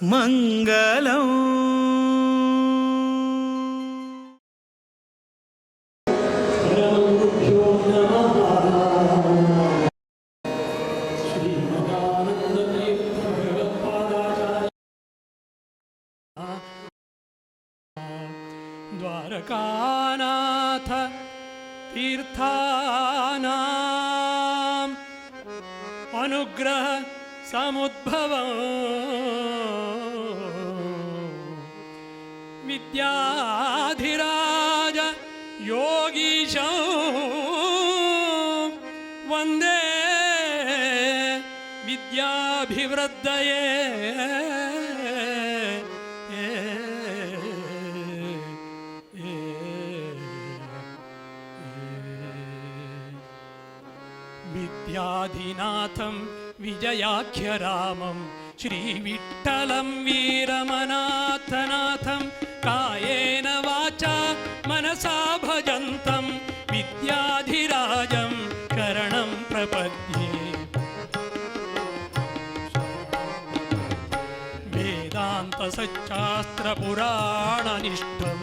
మంగళం. द्वारकानाथ तीर्थानाम् अनुग्रह समुद्भव विद्याधिराज योगीश वन्दे विद्याभिवृद्धये. विद्याधिनाथं विजयाख्यरामं श्रीविठ्ठलं वीरमनाथनाथं कायेन वाचा मनसा भजन्तं विद्याधिराजं शरणं प्रपद्ये. वेदान्तसच्चास्त्रपुराणनिष्ठं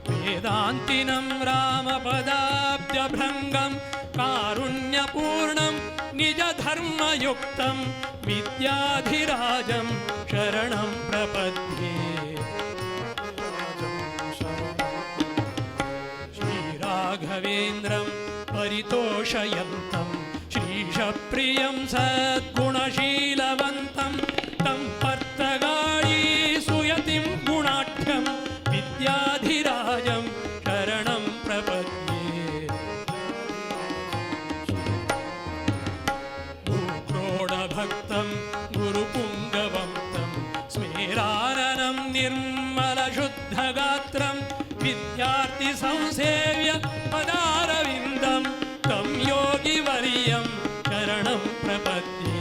वेदान्तिनं रामपदाब्जभृङ्गं कारुण्यपूर्णं निजधर्मयुक्तं विद्याधिराजं शरणं प्रपद्ये. श्रीराघवेन्द्रं परितोषयन्तं श्रीशप्रियं सद्गुणशीलवन्तं तं पर्तगाळी सुयतिं गुणाढ्यं विद्याधिराजं शरणं प्रपद्ये. भूक्रोडभक्तं गुरुपुङ्गवं तं स्मेराननं निर्मलशुद्धगात्रं विद्यार्थिसंसेव्य पदारविन्दं तं योगिवर्यं शरणं प्रपद्ये.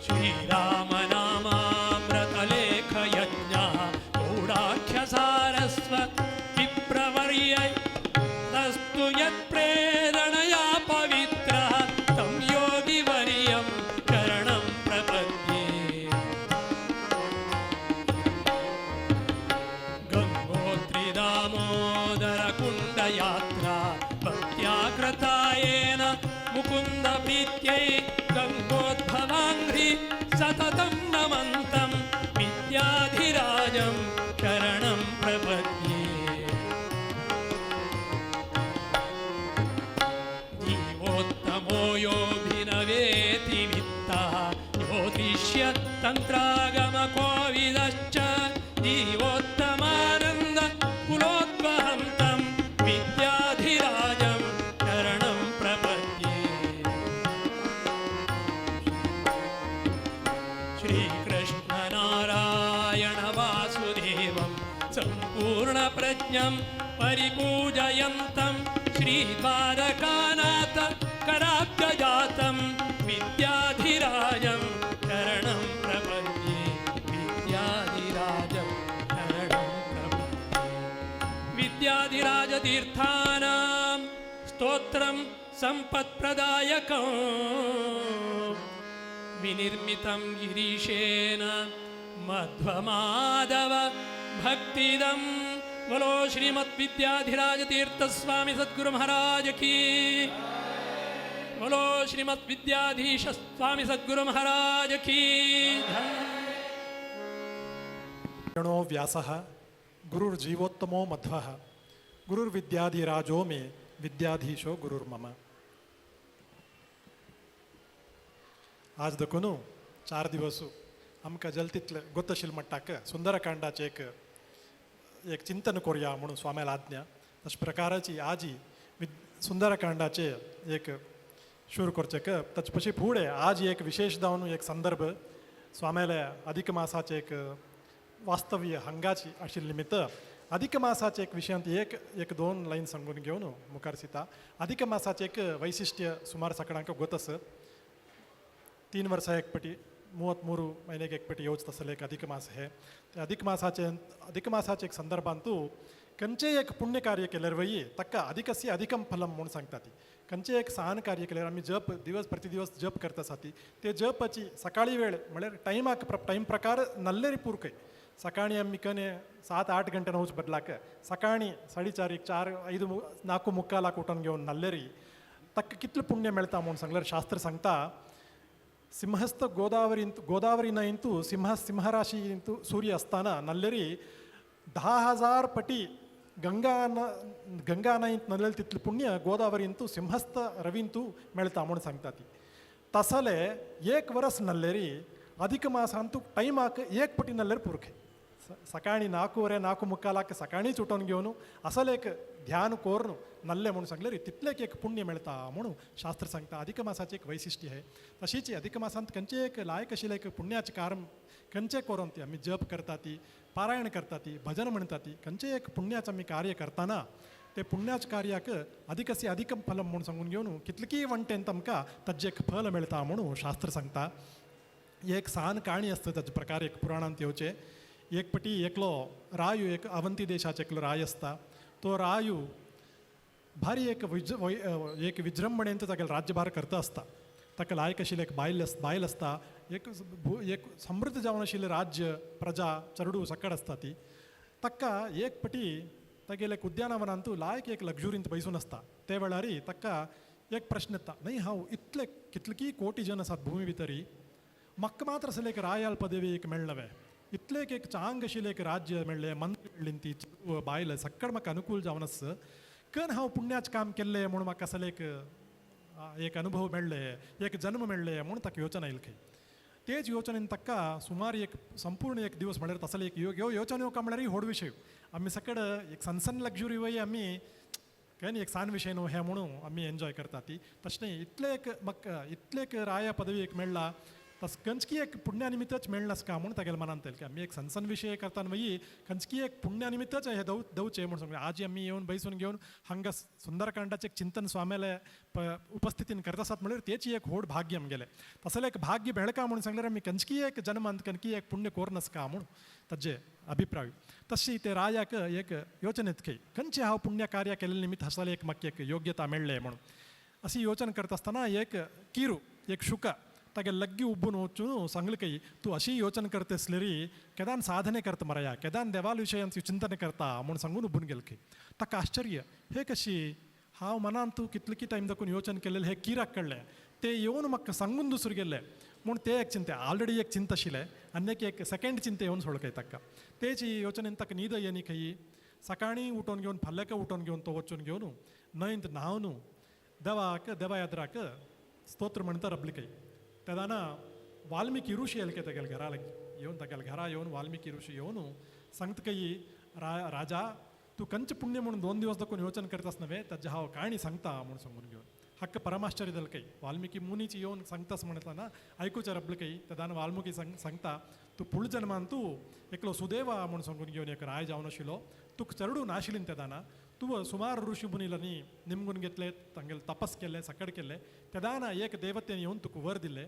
श्रीरामनामामृतलेखयज्ञः गौडाख्यसारस्वत विप्रवर्यै तस्तु यत्प्रेरणया पवित्रः तं योगिवर्यं शरणं प्रपद्ये. गङ्गोत्रिदामोदरकुण्डयात्रा भक्त्या कृता येन मुकुन्दप्रीत्यै गङ्गोद्भवाङ्घ्रि सततं नमन्तं विद्याधिराजं शरणं प्रपद्ये. जीवोत्तमो योऽभिनवेति वित्तः ज्योतिष्य तन्त्रागमकोविदश्च जीवोत्तमानन्द कुलोद्वहं तं विद्याधिराजं शरणं प्रपद्ये. श्रीकृष्णनारायण वासुदेवं सम्पूर्णप्रज्ञं परिपूजयन्तं श्रीद्वारकानाथ कराब्जजातं विद्याधिराजं शरणं प्रपद्ये. विद्याधिराजं शरणं प्रपद्ये. विद्याधिराजतीर्थानां स्तोत्रं सम्पत्प्रदायकम् विनिर्मितं गिरीशेन मध्वमाधव भक्तिदं. बोलो श्रीमद्विद्याधिराजतीर्थस्वामी सद्गुरु महाराज की. बोलो श्रीमद्विद्याधीश स्वामी सद्गुरु महाराज की. गणो व्यासः गुरुर्जीवोत्तमो मध्वः गुरुर्विद्याधिराजो मे विद्याधीशो गुरुर्मम. आज देखून 4 दिवस आमकां जलतीतले गोतशील म्हणटाक सुंदरकांडाचें एक एक चिंतन करुया म्हणून स्वाम्याला आज्ञा. तशे प्रकाराची आजी सुंदरकांडाचे एक सुरू करचें ताचे पशी फुडें आज एक विशेष जावन एक संदर्भ स्वाम्याल्या अधिक मासाचें एक वास्तव्य हांगाची आशिल्ले निमित्त अधिक मासाचे एक विशयांत एक एक दोन लायन सांगून घेवन मुखार दिता. अधिक मासाचें एक वैशिश्ट्य सुमार सगळ्यांक गोत आसा. 3 वर्सां एक पटी 33 महिन्याक एक पेटी येवच तसले एक अधिक मास हे. ते अधिक मासाचे एक संदर्भांतू खंयचेय एक पुण्य कार्य केल्यार वयी ताका अधिकस्य अधिकम फलम म्हूण सांगता ती. खंयचेय एक सान कार्य केल्यार आमी जप दिवस प्रतिदिवस जप करता आसा ती ते जपाची सकाळी वेळ म्हळ्यार टायमाक टायम प्रकार नल्लेरी पुरकय. सकाळी आमी कने 7-8 गंटे वच बदलाक सकाळी 4:30 4 5 4 मुक्कालाक उठून घेवन नल्लेरी ताका कितलें पुण्य मेळटा म्हूण सांगल्यार शास्त्र सांगता सिंहस्थ गोदावरी न्हंयंतू सिंहराशींतू सूर्य असताना नल्लेरी 10,000 पटी गंगा न्हंयंत नल्लेली तितलें पुण्य गोदावरींतू सिंहस्थ रवींतू मेळटा म्हूण सांगता ती. तसले एक वरस नल्लेरी अधिक मासांतू टायमाक एक पटी नल्लेर पुरखे. सकाळी 4:15 4:45 सकाळीच उठून घेवन असल एक ध्यान कोरून नल्ले म्हणून सांगले तितलेक एक पुण्य मेळटा म्हणून शास्त्र सांगता. अधिक मासाचें एक वैशिश्ट्य आहे. तशीच अधिक मासांत खंयचें एक लायक आशिल्लें एक पुण्याचें कार्म खंयचें करून ती आमी जप करता ती, पारायण करता ती, भजन म्हणटा ती, खंयचें एक पुण्याचें आमी कार्य करतना ते पुण्याच्या कार्याक अधिकस्य अधिकम फलम म्हणून सांगून घेवन कितलेकीय वंटेन आमकां ताजें एक फल मेळटा म्हणून शास्त्र सांगता. एक सान काणी आसता ताजे प्रकार एक पुराणांत येवचें. एक पटी एकलो रायू, एक अवंती देशाचो एकलो राय आसता. तो रायू भारी एक एक विजृंभणेन तागेलो राज्यभार करता आसता. ताका लायक आशिल्लें एक बायल आसता, एक समृद्ध जावन आशिल्लें राज्य प्रजा चरडू सकड आसता ती. ताका एक पटी तागेले एक उद्यानवनांतू लायक एक लग्जुरींत बैसून आसता. ते वेळारी ताका एक प्रश्न येता, न्हय हांव इतले कितलकी कोटी जन आसात भूमी भितरी, म्हाका मात्र आसलें एक रायाल पदवी एक मेळ्ळें, इतलें एक चांग आशिल्लें एक राज्य मेळ्ळें, मंत्री मेळ्ळी ती बायल सक्कड म्हाका अनुकूल जावन आस, कन हांव पुण्याचें काम केल्लें म्हूण म्हाका असलें एक अनुभव मेळ्ळें, एक जन्म मेळ्ळें म्हूण ताका योजना येयली खंय. तेच योजनेन ताका सुमार एक संपूर्ण एक दिवस म्हळ्यार तसले एक योजना येवका म्हळ्यार व्हड विशय. आमी सकड एक सन सन लग्जुरी वय आमी काय एक सान विशय न्हू हें म्हणून आमी एन्जॉय करता ती. तशें न्ही, इतलें एक म्हाका इतलें एक राया पदवी एक मेळ्ळा तस खंयची एक पुण्यानिमित्तच मेळनासका म्हूण तागेल्या मनांत येयलें की आमी एक सनसन विशय करता न्हय, खंयची एक पुण्यानिमित्तच हें दवचें म्हूण सांगलें. आज आमी येवन बैसून घेवन हांगा सुंदरकांडाचें एक चिंतन स्वाम्याले उपस्थितीन करता आसात म्हळ्यार तेची एक व्हड भाग्य आमगेलें. तसलें एक भाग्य मेळका म्हूण सांगल्यार आमी खंयची एक जन्मांत खंयची एक पुण्य कोरनासका म्हूण ताजे अभिप्राय. तशी ते रायाक एक योजनेत खंय खंयचें हांव पुण्य कार्य केल्ले निमित्त आसलें एक म्हाका एक योग्यता मेळ्ळें म्हणून अशी योजन करता आसतना एक किरू एक शुका तागे लग्गी उब्बून वचून सांगलें खंय तूं अशी योजन करता आसलेरी केदान साधने करता मराया, केदान देवाल विशयांत चिंतन करता म्हूण सांगून उब्बून गेल खंय. ताका आश्चर्य, हे कशी हांव मनान तूं कितले की टायम दाखून योजन केल्लें हें किराक कळ्ळें, ते येवन म्हाका सांगून दुसरें गेल्लें म्हूण ते एक चिंते ऑलरेडी एक चिंता आशिल्लें आनी एक सेकेंड चिंता येवन सोडकय ताका. तेची योजनेन ताका न्हीद येनी खंय. सकाळीं उठोवन घेवन फाल्यां उठोवन घेवन तो वचून घेवन न्हंयंत न्हावन देवाक देवा यात्राक स्तोत्र म्हणटा रबली खंय. तेदाना वाल्मिकी ऋषी येयले तागेल्या घरा लागीं येवन तागेल्या घरा येवन वाल्मिकी ऋषी येवन सांगता खंय राजा तूं कंच पुण्य म्हणून 2 दिवस दाखोवन योजन करतास नव्हे ताजें हांव काणी सांगता म्हूण सांगून घेवन हक्क परमाश्चर्य जालें खंय. वाल्मिकी मुनीची येवन सांगतास म्हणटाना आयकुचें रबले खंय. तेदान वाल्मिकी सांगता तूं पुळ जन्मान तूं एकलो सुदेवा म्हूण सांगून घेवन एक राय जावन आशिल्लो, तुका चरडू नाशिल्ली तेदाना तूं सुमार ऋषी मुनीलांनी निमगून घेतले, तांगेले तपस केल्ले, सकड केल्ले, तेदाना एक देवतेन येवन तुका वर दिल्ले,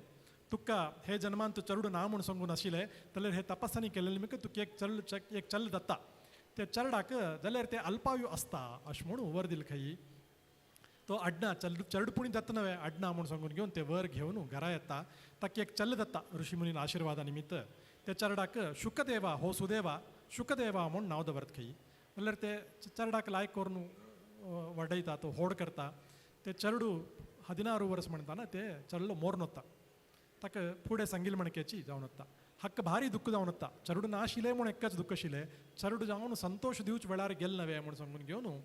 तुका हे जन्मान तूं चरडू ना म्हूण सांगून आशिल्लें जाल्यार हे तपसांनी केल्ले निमित्त तुका एक चल दत्ता, ते चरडाक जाल्यार ते अल्पायू आसता अशें म्हणून वर दिले खंय. तो अड्णा चरडपुणी दत्त नव्हे अड्णा म्हूण सांगून घेवन ते वर घेवन घरा येता, ताका एक चल दत्ता ऋषी मुनीन आशिर्वादा निमित्त ते चरडाक शुकदेवा हो सुदेवा शुकदेवा म्हूण नांव दवरत खंय. म्हणल्यार ते चरडाक लायक करून वाडयता, तो होड करता. ते चरडू 16 वर्स म्हणटाना ते चरडो मोर्न वता, ताका फुडें सांगील म्हणकेची जावन वता. हक्क भारी दुख्ख जावन वता, चरडू नाशिल्लें म्हूण एकच दुख्ख आशिल्लें, चरडू जावन संतोश दिवच वेळार गेल नव्हे म्हूण सांगून घेवन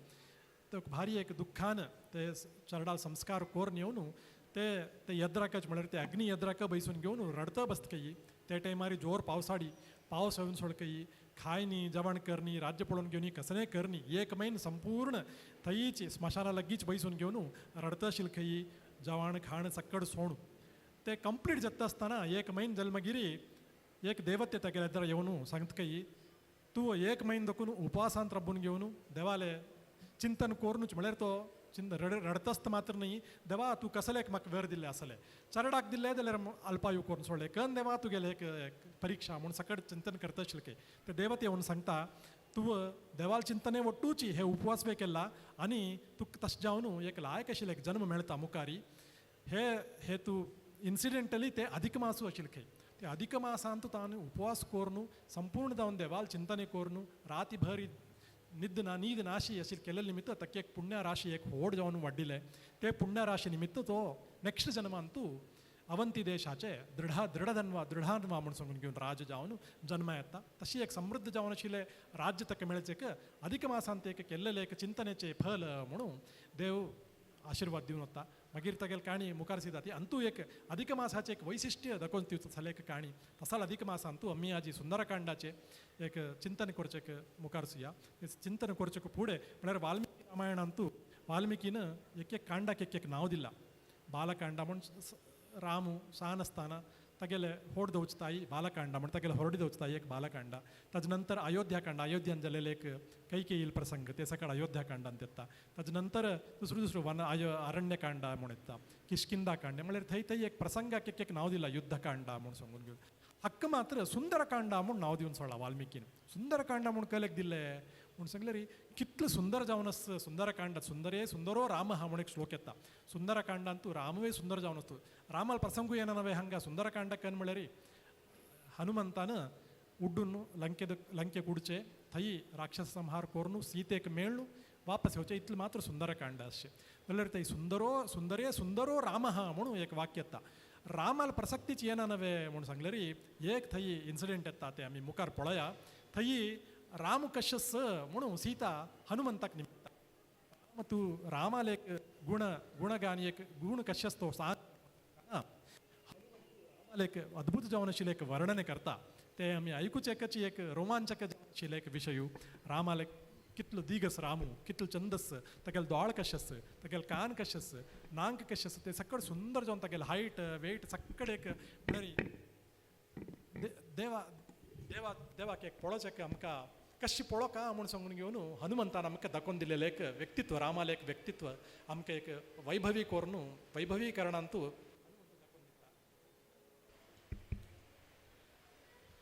तो भारी एक दुख्खान ते चरडा संस्कार कोरून येवन ते ते यद्राकच म्हळ्यार ते अग्नी यद्राक बैसून घेवन रडत बसत खंय. ते टायमार जोर पावसाडी पावस येवन सोडकई खायनी जेवण करनी राज्य पळोवन घेवन कसलें करनी एक म्हयन संपूर्ण थंयच स्मशाना लागींच बैसून घेवन रडत आशिल्लें खंय, जेवण खाण सक्कड सोणू ते कंप्लीट जाता आसतना एक म्हयन जाले मागीर एक देवते तागेल्या येद्रा येवन सांगता खंय तूं एक म्हयन दाखून उपवासांत राबून घेवन देवाले चिंतन कोरुनूच म्हळ्यार तो चिंत रडतस्त मात्र न्ही, देवा तूं कसलेक म्हाका वर दिल्लें आसलें, चरडाक दिल्लें जाल्यार अल्पायू करून सोडलें, कन देवा तुगेलें एक परीक्षा म्हूण सकट चिंतन करता आशिल्लें. ते देवते येवन सांगता तूं देवाल चिंतने वट्टूची हे उपवास वे केला आनी तुका तशें जावन एक लायक आशिल्लें एक जन्म मेळटा मुखारी. हे हे तूं इन्सिडेंटली ते अधिक मासू आशिल्लें खंय, ते अधिक मासांत ताणें उपवास करून संपूर्ण जावन देवाल चिंतने करून राती भर निद्द ना नीद नाशी अशी केल्ले निमित्त ताका एक पुण्य राशी एक व्हड जावन वाडिल्लें. ते पुण्य राशी निमित्त तो नेक्स्ट जन्मांतू अवंती देशाचे दृढधन्वा दृढान्वा म्हूण सांगून घेवन राज जावन जन्म येता. तशी एक समृद्ध जावन आशिल्लें राज्य ताका मेळचें अधिक मासांत एक केल्लेलें एक चिंतनेचें फल म्हणून देव आशिर्वाद दिवन वता. मागीर तागेली काणी मुखार सीधा ती अंतू एक अधिक मासाचें एक वैशिश्ट्य दाखोवन दिवचो जालें एक काणी. तसाल अधिक मासांतू आमी आजी सुंदरकांडाचें एक चिंतन करचें मुखार सुया. चिंतन करचें फुडें म्हळ्यार वाल्मिकी रामायणांतू वाल्मिकीन एक एक कांडाक एक एक नांव दिलां. बालकांड म्हूण रामू सान आसतना तागेले होड दवची ताई बालकांड म्हण तागेले होरडी दवची ताई एक बालकांड. ताजे नंतर अयोध्याकांड, अयोध्यान जालेले एक कैकेयील प्रसंग ते सकाळ अयोध्याकांडांत येता. ताजे नंतर दुसरो दुसरो वन अरण्यकांड म्हूण येता, किष्किंदाकांड म्हळ्यार थंय थंय एक प्रसंगाक एक एक नांव दिलां, युद्धकांड म्हूण सांगून घेवन. हक्क मात्र सुंदरकांड म्हूण नांव दिवन सोडला वाल्मिकीन. सुंदरकांड म्हूण कलेक दिल्लें म्हूण सांगलें रे कितलें सुंदर जावन आसता सुंदरकांड. सुंदरे सुंदरो राम हा म्हूण एक श्लोक येता. सुंदरकांडांतू रामवे सुंदर जावन आसता. रामाल प्रसंगू येना नवे हांगा सुंदरकांड कन म्हळ्यार हनुमंतान उड्डून लंके लंकेक उडचे थंय राक्षस संहार करून सीतेक मेळ्ळू वापस येवचें इतलें मात्र सुंदरकांड आसचें. जाल्यार थंय सुंदरो सुंदरे सुंदरो राम हा म्हणून एक वाक्य येता. रामाल प्रसक्तीच येना नवे म्हूण सांगलें रे एक थंय इन्सिडेंट येता तें आमी मुखार पळया. थंय राम कशस म्हणून सीता हनुमंताक निमित्ता राम तूं रामाल एक गुण गुणगान एक गुण कशस तो सांग रामाल एक अद्भुत जावन आशिल्लें एक वर्णन करता ते आमी आयकुचेकच एक रोमांचक आशिल्लें एक विशयू. रामाल कितलो दीगस रामू, कितलो चंदस, तागेलो दोळ कशें आसा, तागेलो कान कशें आसा, नांक कशें आसा, ते सकळ सुंदर जावन तागेलो हायट वेट सकळ एक म्हळ्यार देवा देवा देवाक एक पळोवचें आमकां कशें पळोवका म्हूण सांगून घेवन हनुमंतान आमकां दाखोवन दिलेलें एक व्यक्तित्व, रामालें एक व्यक्तित्व आमकां एक वैभवी करून वैभवीकरणांतू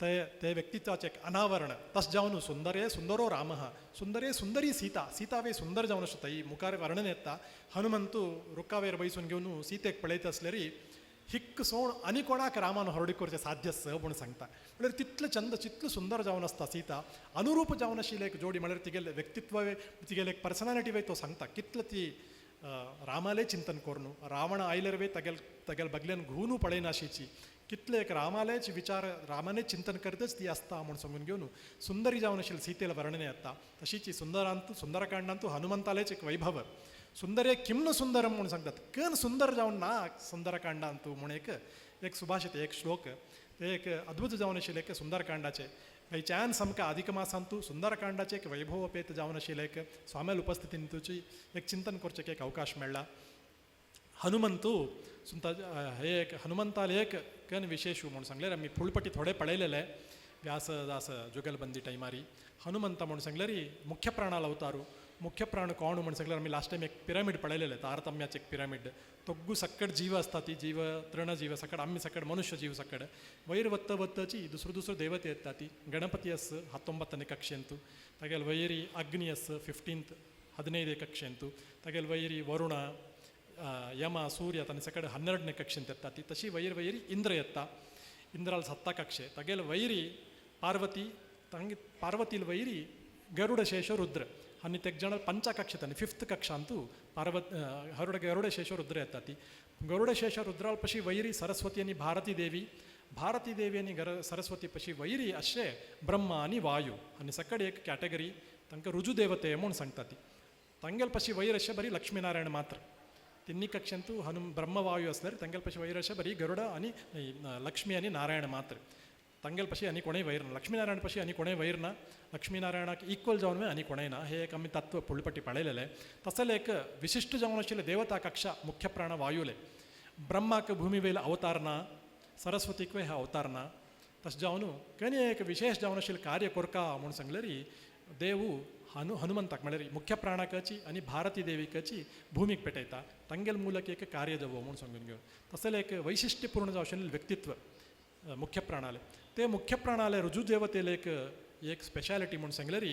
ते ते व्यक्तित्वाचें एक अनावरण तशें जावन सुंदरे सुंदरो रामः सुंदरे सुंदरी सीता, सीतावे सुंदर जावन आसता. ही मुखार वर्णन येता. हनुमंतू रुखावेर बैसून घेवन सीतेक पळयता आसल्यार हिक्क सोण आनी कोणाक रामान हरडी करचें साध्य आसा म्हूण सांगता. म्हळ्यार तितलें चंद तितलें सुंदर जावन आसता सीता. अनुरूप जावन आशिल्लें एक जोडी म्हळ्यार तिगेलें व्यक्तित्व तिगेलें एक पर्सनालिटी वे तो सांगता कितलें ती रामालें चिंतन करून रावण आयल्यार वे तागेल तागेल बगल्यान घुवनू पळयनाशिची कितले एक रामालेच विचार रामाने चिंतन करतच ती आसता म्हूण सांगून घेवन सुंदरी जावन आशिल्लें सीतेल वर्णन येता. तशीच सुंदरांतू सुंदरकांडांतू हनुमंतालेच एक वैभव सुंदरे किम्न सुंदरम म्हूण सांगतात. कन सुंदर जावन ना सुंदरकांडांतू म्हूण एक एक सुभाषित एक श्लोक ते एक अद्भुत जावन आशिल्लें एक सुंदरकांडाचें. बाय चान्स आमकां अधिक मासांतू सुंदरकांडाचें एक वैभवोपेत जावन आशिल्लें एक स्वाम्याल उपस्थितींतूची एक चिंतन करचें एक अवकाश मेळ्ळा. हनुमंतू सुंता हे एक हनुमंताले एक कन विशेष म्हूण सांगल्यार आमी फुलपटी थोडे पळयलेले व्यासदास जुगलबंदी टायमारी हनुमंत म्हूण सांगल्यार मुख्य प्राणाल अवतारू. मुख्य प्राण कोण म्हूण सांगल्यार आमी लास्ट टायम एक पिरामीड पळयलेले तारतम्याचें एक पिरामीड. तोग्गू सक्कड जीव आसता ती जीव तृण जीव सकड आमी सकड मनुष्य जीव सकड वयर वत्त वत्तची दुसरो दुसरो देवते येता ती गणपती आस 19ನೇ कक्षेंतू, तागेल वयरी अग्नी आस 15th 15 कक्षेंतू, तागेल वयरी वरुण यम सूर्य तांणी सकड 12ನೇ कक्षेंत येता ती. तशी वयर वयरी इंद्र येता, इंद्राल 7 कक्षे, तागेल वयरी पार्वती, तांगे पार्वतील वयरी गरुड शेष रुद्र आनी तेक जाण पंचकक्ष तांणी 5th कक्षांतू पार्वत हरुड गरुड शेष रुद्र येता ती. गरुड शेष रुद्राल पशी वैरी सरस्वती आनी भारती देवी, भारती देवी आनी सरस्वती पशी वैरी अशे ब्रह्मा आनी वायू आनी सकड एक कॅटेगरी तांकां रुजू देवते म्हूण सांगता ती. तांगेल पशी वैर अशे बरी लक्ष्मीनारायण मात्र तिन्ही कक्षांतू हनुम ब्रह्मवायू असल्यार तांगेल पशी वैर अशे बरी गरुड आनी लक्ष्मी आनी नारायण मात्र. तांगेल पशी आनी कोणूय वैर ना, लक्ष्मीनारायण पशी आनी कोणूय वैर ना, लक्ष्मीनारायणाक इक्वल जावन आनी कोणूय ना. हे एक आमी तत्व फुडपटी पळयलेलें. तसलें एक विशिश्ट जावन आशिल्लें देवता कक्षा मुख्य प्राण वायुले. ब्रह्माक भूमी वयलो अवतार ना, सरस्वतीक हे अवतार ना. तशें जावन कनी एक विशेष जावन आशिल्लें कार्य कोरका म्हूण सांगल्यार देवू हनुमंताक म्हळ्यार मुख्य प्राणाकाची आनी भारती देविकाची भूमीक पेटयता तांगेल ಮೂಲಕ एक कार्य जावो म्हूण सांगून घेवन तसलें एक वैशिश्ट्यपूर्ण जावं आशिल्लें व्यक्तित्व मुख्य प्राणाले. ते मुख्य प्राणाले ऋजुदेवतेले एक एक स्पेशालिटी म्हूण सांगल्यार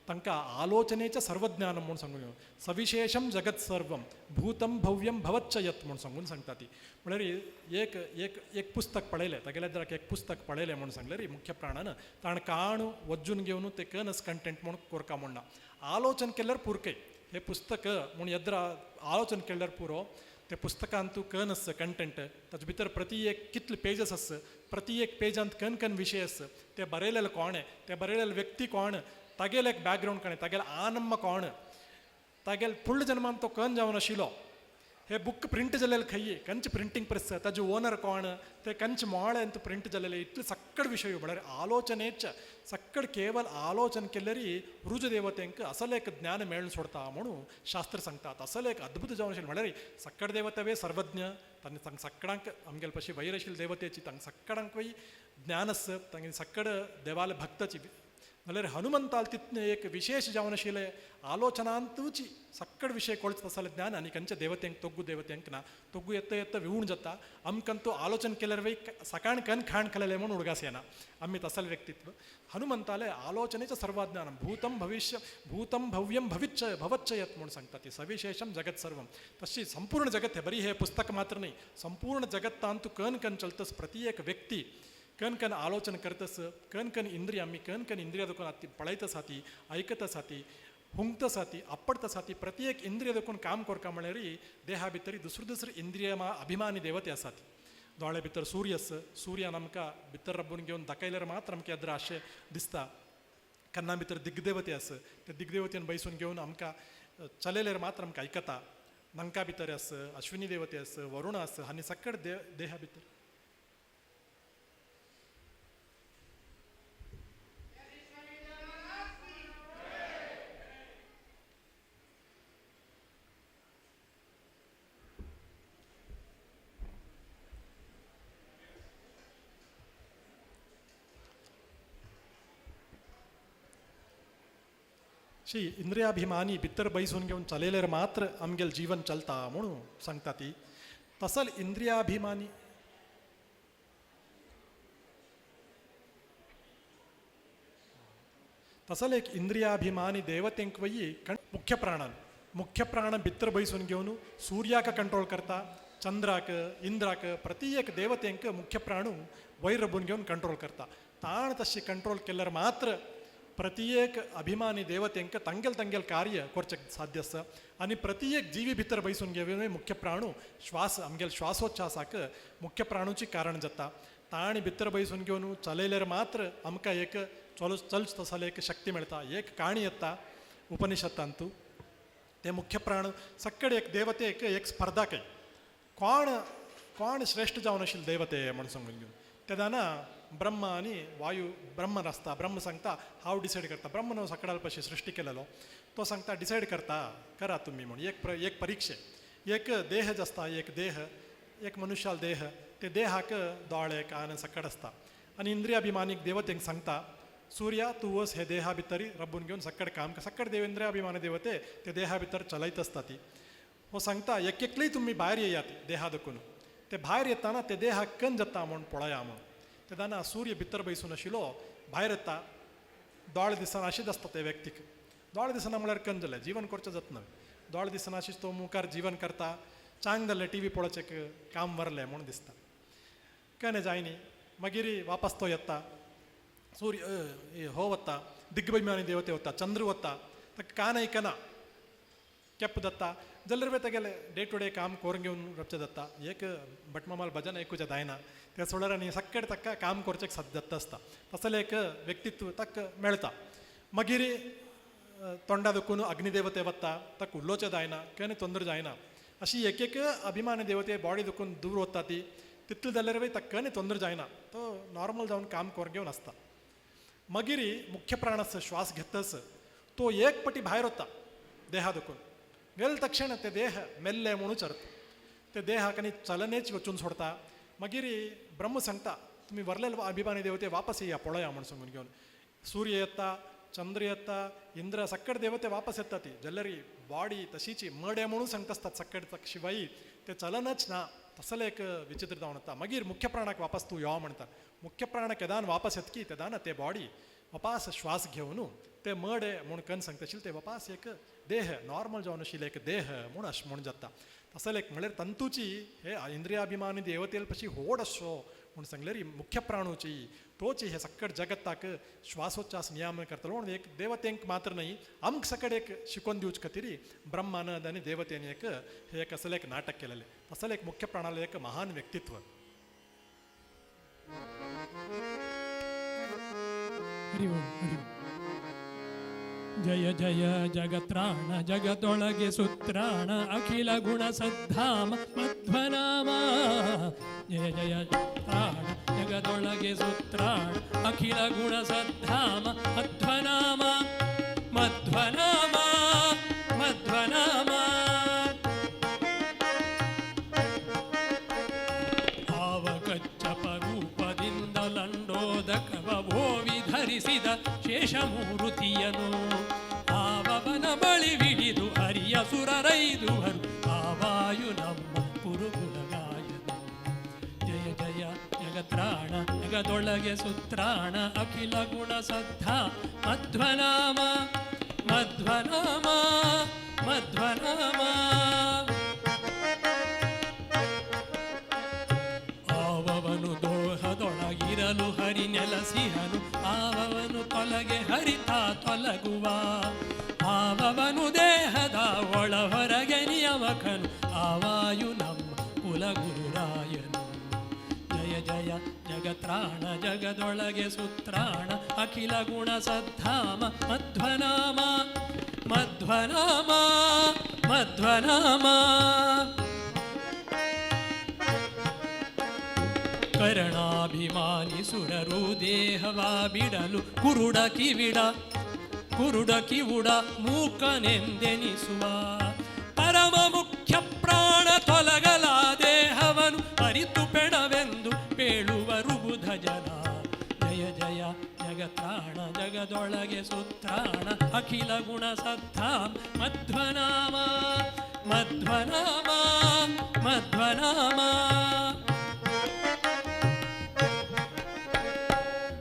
तांकां आलोचनेचें सर्वज्ञान म्हूण सांगून घेवन सविशेशम जगत सर्वम भूतम भव्यम भवच्च यत म्हूण सांगून सांगता ती. म्हळ्यार एक एक एक पुस्तक पळयलें तागेल्या द्राक एक पुस्तक पळयलें म्हूण सांगल्यार मुख्य प्राणान ताण काण वज्जून घेवन ते कनस कंटेंट म्हूण कोरका म्हूण ना आलोचन केल्यार पुरकय हे पुस्तक म्हूण येद्रा आलोचन केल्यार पुरो ते पुस्तकांतू कन आस कंटेंट ताचे भितर प्रति एक कितले पेजस आस प्रति एक पेजांत कन कन विशय आस ते बरयलेले कोण ते बरयलेले व्यक्ती कोण तागेले एक बॅकग्रावंड कोण तागेले आनम्म कोण तागेले फुडल्या जन्मान तो कन जावन आशिल्लो हे बुक प्रिंट जालेले खंय कंच प्रिंटींग प्रेस ताजे ओनर कोण ते कंच मोळे अंत प्रिंट जालेले इतले सक्कड विशय म्हळ्यार आलोचनेच सक्कड केवल आलोचन केल्यारी ऋजुदेवतेंक असल एक ज्ञान मेळून सोडता म्हणून शास्त्र सांगतात. असल एक अद्भुत जावन आशिल्लें म्हळ्यार सक्कड देवतवे सर्वज्ञ तांणी तांकां सक्कडांक आमगेले पशी वैर आशिल्ले देवतेची तांकां सक्कडांक ज्ञान आस तांगे सक्कड देवाले भक्ताची जाल्यार हनुमंताल तितलें एक विशेष जावन आशिल्लें आलोचनांतूच सक्कड विशय कळचो तसलें ज्ञान आनी खंयच्या देवतेंक तोग्गू देवतेंक ना तोग्गू येता येता विवूण जाता आमकां तो आलोचन केल्यार वय सकाळ कन खाण खालेलें म्हूण उडगास येना आमी तसलें व्यक्तित्व. हनुमंताले आलोचनेचें सर्वज्ञान भूतम भविष्य भूतम भव्यम भविच्च भवच्च यत म्हूण सांगता ती सविशेषम जगत सर्वम तशी संपूर्ण जगत हे बरी हे पुस्तक मात्र न्ही संपूर्ण जगत तांतू कन कन चलतस प्रति एक व्यक्ती कन कन आलोचन करतस कन कन इंद्रिय आमी कन कन इंद्रिया देखून आती पळयत आसा ती आयकत आसा ती हुंगत आसा ती आपडत आसा ती प्रति एक इंद्रिय देखून काम करका म्हळ्यार देहा भितर दुसरे दुसरे इंद्रिय अभिमानी देवते आसात. दोळे भितर सूर्य आस सूर्यान आमकां भितर रब्बून घेवन दाखयल्यार मात्र आमकां येद्रा अशें दिसता. कन्ना भितर दिग्देवते आस ते दिग्देवतेन बैसून घेवन आमकां चलयल्यार मात्र आमकां आयकता. नांका भितर आस अश्विनी देवते आस वरुण आस आनी सकट देहा भितर शी इंद्रियाभिमानी भितर बैसून घेवन चलयल्यार मात्र आमगेल जीवन चलता म्हणून सांगता ती. तसल इंद्रियाभिमानी तसल एक इंद्रियाभिमानी देवतेंक वयी मुख्य प्राणान मुख्य प्राण भितर बैसून घेवन सूर्याक कंट्रोल करता चंद्राक इंद्राक प्रति एक देवतेंक मुख्य प्राणू वयर रबून घेवन कंट्रोल करता. ताण तशी कंट्रोल केल्यार मात्र प्रत्येक अभिमानी देवतेंक तांगेल तांगेल कार्य करचें साध्य आसा आनी प्रत्येक जीवी भितर बैसून घेवन मुख्य प्राणू श्वास आमगेल श्वासोच्छ्वासाक मुख्य प्राणूची कारण जाता. ताणी भितर बैसून घेवन चलयल्यार मात्र आमकां एक चल चलच तसले एक शक्ती मेळटा. एक काणी येता उपनिषदांतू ते मुख्य प्राण सक्कड एक देवतेक एक स्पर्धा काय कोण कोण श्रेश्ठ जावन आशिल्ले देवते म्हूण सांगून घेवन तेन्ना ब्रह्म आनी वायु ब्रह्म आसता. ब्रह्म सांगता हांव डिसायड करता ब्रह्म सकाळ पशी सृश्टी केलेलो तो सांगता डिसायड करता करा तुमी म्हूण एक एक परिक्षे एक देह आसता एक देह एक मनुष्याल देह ते देहाक दोळे कान सकट आसता आनी इंद्रियाभिमानीक देवतेंक सांगता सूर्या तूं वच हे देहा भितर रब्बून घेवन सक्कड काम सक्कड देव इंद्रियाभिमानी देवते ते देहा भितर चलयत आसता ती. हो सांगता एक एकलीय तुमी भायर येयात देहा देखून ते भायर येताना ते देहाक कन जाता म्हूण पळया म्हूण तेन्ना सूर्य भितर बैसून आशिल्लो भायर येता दोळे दिसना अशेंच आसता ते व्यक्तीक दोळे दिसना म्हळ्यार कन जालें जीवन करचें जातना दोळे दिसना अशेंच तो मुखार जीवन करता चांग जालें टी व्ही पळोवचें काम वरलें म्हूण दिसता कने जायनी मागीर वापस तो येता सूर्य हो वता दिग्भिमानी देवते वता चंद्र वता ताका कान आयकना केप्प जाता जाल्यार तेगेले डे टू डे काम करून घेवन रपचें जाता एक भटमामाल भजन आयकुचें जायना त्या सोडल्यार आनी सक्कड ताका काम करचें साध्य जाता आसता तसलें एक व्यक्तित्व ताका मेळटा. मागीर तोंडा दुखून अग्निदेवते वता ताका उलोवचें जायना केन्ना तोंदर जायना अशी एक एक अभिमानी देवते बॉडी दुखून दूर वता ती तितलें जाल्यार ताका केन्ना तोंदर जायना तो नॉर्मल जावन काम करून घेवन आसता. मागीर मुख्य प्राणाचो श्वास घेतच तो एक पटी भायर वता देहा दुखून गेले तक्षण ते देह मेल्ले म्हणूच अर्थ ते देहाक आनी चलनेच वचून सोडता. मागीर ब्रह्म सांगता तुमी वरलेले अभिमानी देवते वापस येया पळया म्हूण सांगून घेवन सूर्य येता चंद्र येता, इंद्र सक्कड देवते वापस येता ती जल्लरी बॉडी तशीची मडे म्हणून सांगता आसतात सक्कड शिवाय ते चलनच ना. तसलें एक विचित्र जावन वता. मागीर मुख्य प्राणाक वापस तूं यो म्हणटा. मुख्य प्राण केदान वापस येतकी तेदान ते बॉडी वापास श्वास घेवन ते मडे म्हूण कन सांगता आशिल्ले ते वापास एक देह नॉर्मल जावन आशिल्ले एक देह म्हूण अशें म्हूण जाता. तसलें एक म्हणल्यार तंतूची हे इंद्रियाभिमानी देवतेल पशी होड असो म्हूण सांगल्यार मुख्य प्राणूची तोची हे सक्कड जगताक श्वासोच्छ्वास नियामन करतलो म्हणून एक देवतेंक मात्र न्हय आमकां सकड एक शिकोवन दिवचे खातीर ब्रह्मानंद आनी देवतेन एक हे एक असलें एक नाटक केलेलें. तसलें एक मुख्य प्राणालें एक महान व्यक्तित्व. हरि ओम हरि ओम. ಜಯ ಜಯ ಜಗತ್ರಾಣ ಜಗದೊಳಗೆ ಸುತ್ರಾಣ ಅಖಿಲ ಗುಣ ಸದ್ಧಾಮ ಮಧ್ವನಾಮ. ಜಯ ಜಯ ತ್ರಾಣ ಜಗದೊಳಗೆ ಸುತ್ರಾಣ ಅಖಿಲ ಗುಣ ಸದ್ಧಾಮ ಮಧ್ವನಾಮ ಮಧ್ವನಾಮ ಮಧ್ವನಾಮ. ಆವಕಚ್ಚಪ ರೂಪದಿಂದ ಲಂಡೋದಕವ ಭೋವಿ ಧರಿಸಿದ ಶೇಷಮೂರುತಿಯನು ಆವವನ ಬಳಿ ವಿಡಿದು ಹರಿಯ ಸುರರೈದುವರು ಆವಾಯು ನಮ್ಮ ಕುರುಕುಲಗಾಯನು. ಜಯ ಜಯ ಜಗತ್ರಾಣ ಜಗದೊಳಗೆ ಸುತ್ರಾಣ ಅಖಿಲ ಗುಣ ಸದ್ಧ ಮಧ್ವನಾಮ ಮಧ್ವನಾಮ ಮಧ್ವನಾಮ. ಆವವನು ದೋಹದೊಳಗಿರಲು ಹರಿ ನೆಲಸಿಹನು ಆವವನು ತೊಲಗೆ ಹರಿತ ತೊಲಗುವ ಆವವನು ದೇಹದ ಒಳ ಹೊರಗೆ ನಿಯಮಕನು ಆವಾಯು ನಮ್ಮ ಕುಲಗುರುರಾಯನು. ಜಯ ಜಯ ಜಗತ್ರಾಣ ಜಗದೊಳಗೆ ಸುತ್ರಾಣ ಅಖಿಲ ಗುಣ ಸದ್ಧಾಮ ಮಧ್ವನಾಮ ಮಧ್ವನಾಮ ಮಧ್ವನಾಮ. ಕರಣಾಭಿಮಾನಿ ಸುರರು ದೇಹವ ಬಿಡಲು ಕುರುಡ ಕಿವಿಡ ಕುರುಡ ಕಿವುಡ ಮೂಕನೆಂದೆನಿಸುವ ಪರಮ ಮುಖ್ಯ ಪ್ರಾಣ ತೊಲಗಲ ದೇಹವನು ಅರಿತು ಪೆಣವೆಂದು ಪೇಳುವರು ಬುಧ ಜನ. ಜಯ ಜಯ ಜಗತ್ರಾಣ ಜಗದೊಳಗೆ ಸುತ್ರಾಣ ಅಖಿಲ ಗುಣ ಸದ್ಧಾಮ ಮಧ್ವನಾಮ ಮಧ್ವನಾಮ ಮಧ್ವನಾಮ.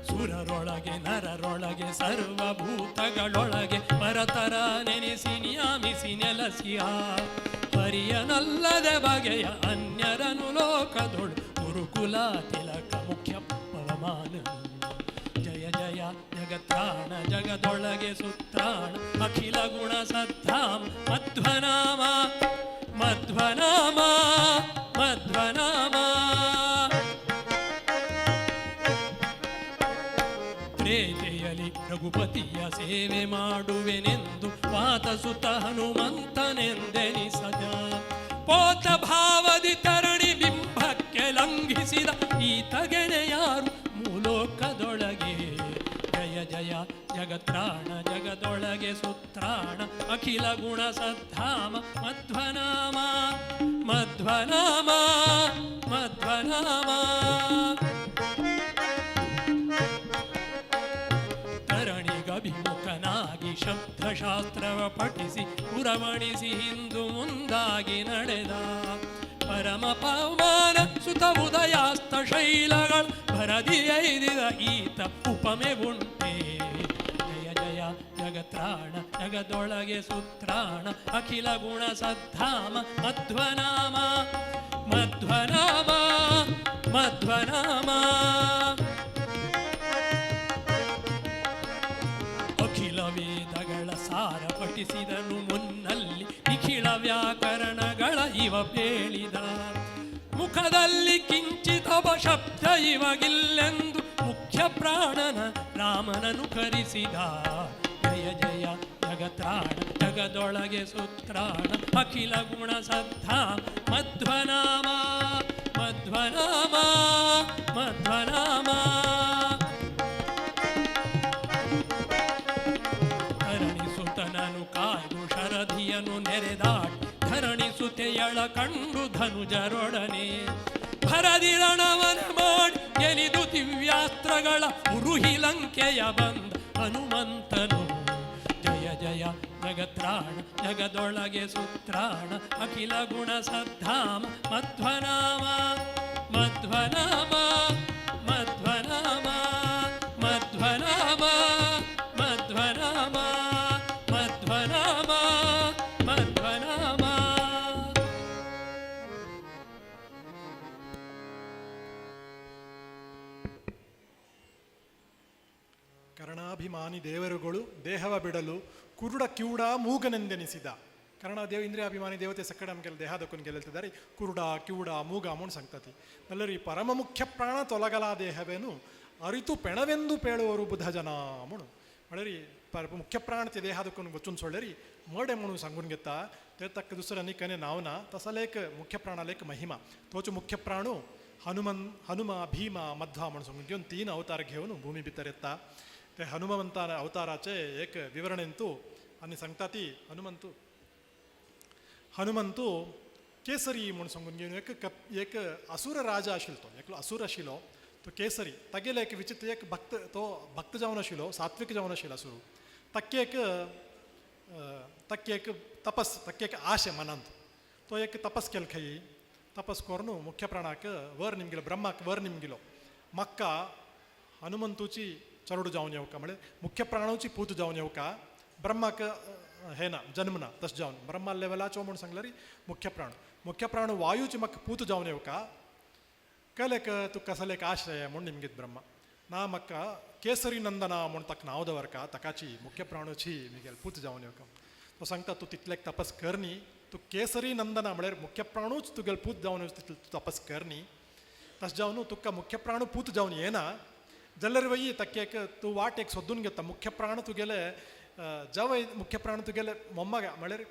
ಸುರರೊಳಗೆ ನರರೊಳಗೆ ಸರ್ವಭೂತಗಳೊಳಗೆ ಪರತರ ನೆನೆಸಿ ನಿಯಮಿಸಿ ನೆಲಸಿಯ ಹರಿಯನಲ್ಲದೆ ಬಗೆಯ ಅನ್ಯರನು ಲೋಕದೊಳು ಗುರುಕುಲ ತಿಲಕ ಮುಖ್ಯ ಪವಮಾನ. ಜಯ ಜಯ ಜಗತ್ರಾಣ ಜಗದೊಳಗೆ ಸುತ್ರಾಣ ಅಖಿಲ ಗುಣ ಸದ್ಧಾಮ ಮಧ್ವನಾಮ ಮಧ್ವನಾಮ ಮಧ್ವನಾಮ. ತ್ರೇತೆಯಲಿ ರಘುಪತಿಯ ಸೇವೆ ಮಾಡುವೆನೆಂದು ವಾತಸುತ ಹನುಮಂತನೆಂದೆನಿಸದ ಪೋತ ಭಾವದಿ ತರಣಿ ಬಿಂಬಕ್ಕೆ ಲಂಘಿಸಿದ ಈತಗೆನೆ ಯಾರು ಮೂಲೋಕದೊಳಗೆ. ಜಯ ಜಯ ಜಗತ್ರಾಣ ಜಗದೊಳಗೆ ಸುತ್ರಾಣ ಅಖಿಲ ಗುಣ ಸದ್ಧಾಮ ಮಧ್ವನಾಮ ಮಧ್ವನಾಮ ಮಧ್ವನಾಮ. ತರಣಿಗಭಿಮುಖನಾಗಿ ಶಬ್ದಶಾಸ್ತ್ರವ ಪಠಿಸಿ ಪುರಮಣಿಸಿ ಹಿಂದು ಮುಂದಾಗಿ ನಡೆದ ಪರಮ ಪವಮಾನ ಸುತ ಉದಯಾಸ್ತ ಶೈಲಗಳ ಭರದಿ ಐದಿದ ಈತ ಉಪಮೆ ಉಂಟೆ. ಜಯ ಜಯ ಜಗತ್ರಾಣ ಜಗದೊಳಗೆ ಸುತ್ರಾಣ ಅಖಿಲ ಗುಣ ಸದ್ಧಾಮ ಮಧ್ವನಾಮ ಮಧ್ವನಾಮ ಮಧ್ವನಾಮ. ಅಖಿಲ ವೇದಗಳ ಸಾರ ಪಠಿಸಿದನು ಮುನ್ನಲ್ಲಿ ನಿಖಿಳ ವ್ಯಾಕರಣಗಳ ಇವ ಪೇಳಿದ ಮುಖದಲ್ಲಿ ಕಿಂಚಿತವ ಶಬ್ದ ಇವಗಿಲ್ಲೆಂದು ಮುಖ್ಯ ಪ್ರಾಣನ ರಾಮನನು ಕರೆಸಿದ. ಜಯ ಜಯ ಜಗತ್ರಾಣ ಜಗದೊಳಗೆ ಸುತ್ರಾಣ ಅಖಿಲ ಗುಣ ಸದ್ಧಾಮ ಮಧ್ವನಾಮ ಮಧ್ವನಾಮ ಮಧ್ವನಾಮ. ಧರಣಿಸುತನನು ಕಾಯ್ದು ಶರಧಿಯನು ನೆರೆದಾಟ್ ಧರಣಿಸುತೆಯಳ ಕಂಡು ಧನುಜರೊಡನೆ ಭರದಿರಣವನ ಮಾಡಿ ಗೆಲಿದು ದಿವ್ಯಾಸ್ತ್ರಗಳ ಉರುಹಿ ಲಂಕೆಯ ಬಂದ ಹನುಮಂತನು. ಜಯ ಜಗತ್ರಾಣ ಜಗದೊಳಗೆ ಸುತ್ರಾಣ ಅಖಿಲ ಗುಣ ಸದ್ಧಾಮ ಮಧ್ವನಾಮ ಮಧ್ವನಾಮ ಮಧ್ವನಾಮ ಮಧ್ವನಾಮ ಮಧ್ವನಾಮ ಮಧ್ವನಾಮ ಮಧ್ವನಾಮ. ಕರ್ಣಾಭಿಮಾನಿ ದೇವರುಗಳು ದೇಹವ ಬಿಡಲು ಕುರುಡ ಕಿವುಡ ಮೂಗನೆಂದೆನಿಸಿದ. ಕರ್ಣ ದೇವ ಇಂದ್ರಿಯಾಭಿಮಾನಿ ದೇವತೆ ಸಕ್ಕಡ ನಮಗೆಲ್ಲ ದೇಹದಕ್ಕೂ ಗೆಲ್ಲುತ್ತಿದ್ದಾರೆ. ಕುರುಡ ಕಿವುಡ ಮೂಗ ಅಮೌಂಟ್ ಸಂಗ್ತತಿ ನಲ್ಲರಿ ಪರಮ ಮುಖ್ಯ ಪ್ರಾಣ ತೊಲಗಲ ದೇಹವೇನು ಅರಿತು ಪೆಣವೆಂದು ಪೇಳುವರು ಬುಧ ಜನ ಅಮುಣು. ಮಳರಿ ಪರ ಮುಖ್ಯ ಪ್ರಾಣತೆ ದೇಹದಕ್ಕೂ ಗೊಚ್ಚುನ್ ಸೊಳ್ಳೆರಿ ಮೋಡೆ ಮುಣು ಸಂಗುನ್ಗೆತ್ತ ತೇ ತಕ್ಕ ದುಸರ ನಿಕನೆ ನಾವ್ನ ತಸಲೇಕ ಮುಖ್ಯ ಪ್ರಾಣಲೇಕ ಮಹಿಮಾ ತೋಚು ಮುಖ್ಯ ಪ್ರಾಣು ಹನುಮನ್ ಹನುಮ ಭೀಮ ಮಧ್ವ ಮಣು ಸಂಗುನ್ ತೀನ್ ಅವತಾರ घेऊन ಭೂಮಿ ಭಿतर येता. ते हनुमंतान अवताराचे एक विवरणेंतु आनी सांगता ती हनुमंतु हनुमंतु केसरी म्हूण सांगून घेवन एक एक असुर राजा आशिल्लो, तो एकलो असुर आशिल्लो, तो केसरी तागेले एक विचित्र एक भक्त, तो भक्त जावन आशिल्लो, सात्विक जावन आशिल्लो असुर. ताके एक ताके एक तपस, ताके एक आशे मनांत, तो एक तपस केल खंय तपस करून मुख्य प्राणाक वर निमगिलो, ब्रह्माक वर निमगिलो. म्हाका हनुमंतूची चरडू जावन येवका, म्हळ्यार मुख्य प्राणाची पूत जावन येवका, ब्रह्माक हे ना जन्म ना तशें जावन ब्रह्मा लेवलाचो म्हूण सांगल्यार मुख्य प्राण, मुख्य प्राण वायूची म्हाका पूत जावन येवका. कलेक तुका कसलेक आश्रय म्हूण निमगीत ब्रह्मा ना म्हाका केसरी नंदना म्हूण ताका नांव दवरका, ताकाची मुख्य प्राणूची मिगेल पूत जावन येवका. तो सांगता तूं तितलेक तपस कर न्ही, तूं केसरी नंदना म्हळ्यार मुख्य प्राणूच तुगेल पूत जावन येवचो तितले तूं तपस कर न्ही, तशें जावन तुका मुख्य प्राणू पूत जावन येना जाल्यार वय ताका एक तूं वाट एक सोदून घेता. मुख्य प्राण तुगेले जवय मुख्य प्राण तुगेले ಮೊಮ್ಮಗ म्हळ्यार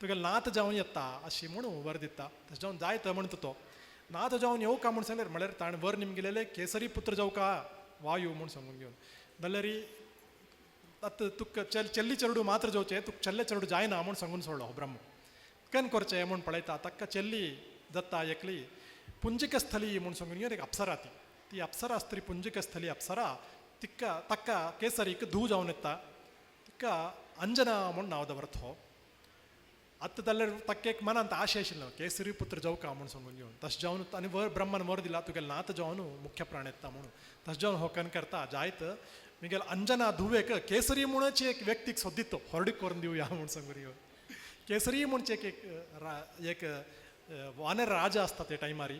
तुगेले नात जावन येता अशी म्हूण वर दिता. तशें जावन जायत म्हणटा तो नात जावन येवका म्हूण सांगल्यार म्हळ्यार ताणें वर निमगिलेले केसरी पुत्र जावका वायू म्हूण सांगून घेवन जाल्यार आतां तुका चेल्ली चेरडू मात्र जावचें, तुका चेल्ले चेरडू जायना म्हूण सांगून सोडलो हो ब्रह्म. कन करचें म्हूण पळयता ताका चेल्ली जाता एकली पुंजिकस्थली म्हूण सांगून घेवन एक अप्सरा, ती ती अप्सरा स्त्री पुंजिकस्थली अप्सरा तिका ताका केसरीक धूव जावन येता, तिका अंजना म्हूण नांव दवरता हो. आतां जाल्यार ताका एक मनांत आशा आशिल्लो केसरी पुत्र जावका म्हूण सांगून घेवन तशें जावन आनी वर ब्रह्मान वर दिला तुगेले नात जावन मुख्य प्राण येता म्हणून. तशें जावन हो कन करता जायत मिगेल अंजना धुवेक केसरी म्हणूच एक व्यक्तीक सोदितो होरडीक करून दिवया म्हूण सांगून घेवन. केसरी म्हणचे एक एक वानर राजा आसता ते टायमारी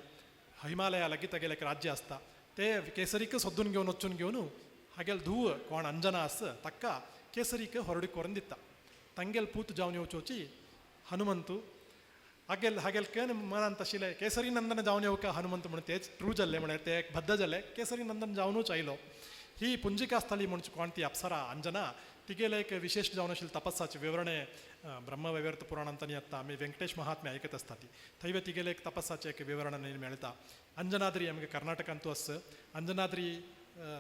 हिमालया लागीं तागेलें एक राज्य आसता, ते केसरीक सोदून घेवन वचून घेवन हागेल धूव कोण अंजना आस ताका केसरीक होरडीक करून दिता. तांगेल पूत जावन येवचोची हनुमंतू हागेल हागेल केन मनांत आशिल्लें केसरी नंदन जावन येवका हनुमंत म्हणून तेच ट्रू जाल्लें, म्हळ्यार ते एक बद्द जालें केसरी नंदन जावनूच आयलो. ही पुंजिकास्थली म्हूण कोण ती अप्सरा अंजना तिगेले एक विशेष जावन आशिल्लें तपस्साचें विवरणें ब्रह्मवैवर्त पुराणांतनी येता, आमी वेंकटेश महात्म्य आयकत आसता ती थंय तिगेले एक तपस्साचें एक विवरण मेळटा. अंजनाद्री आमगे कर्नाटकांतू आस, अंजनाद्री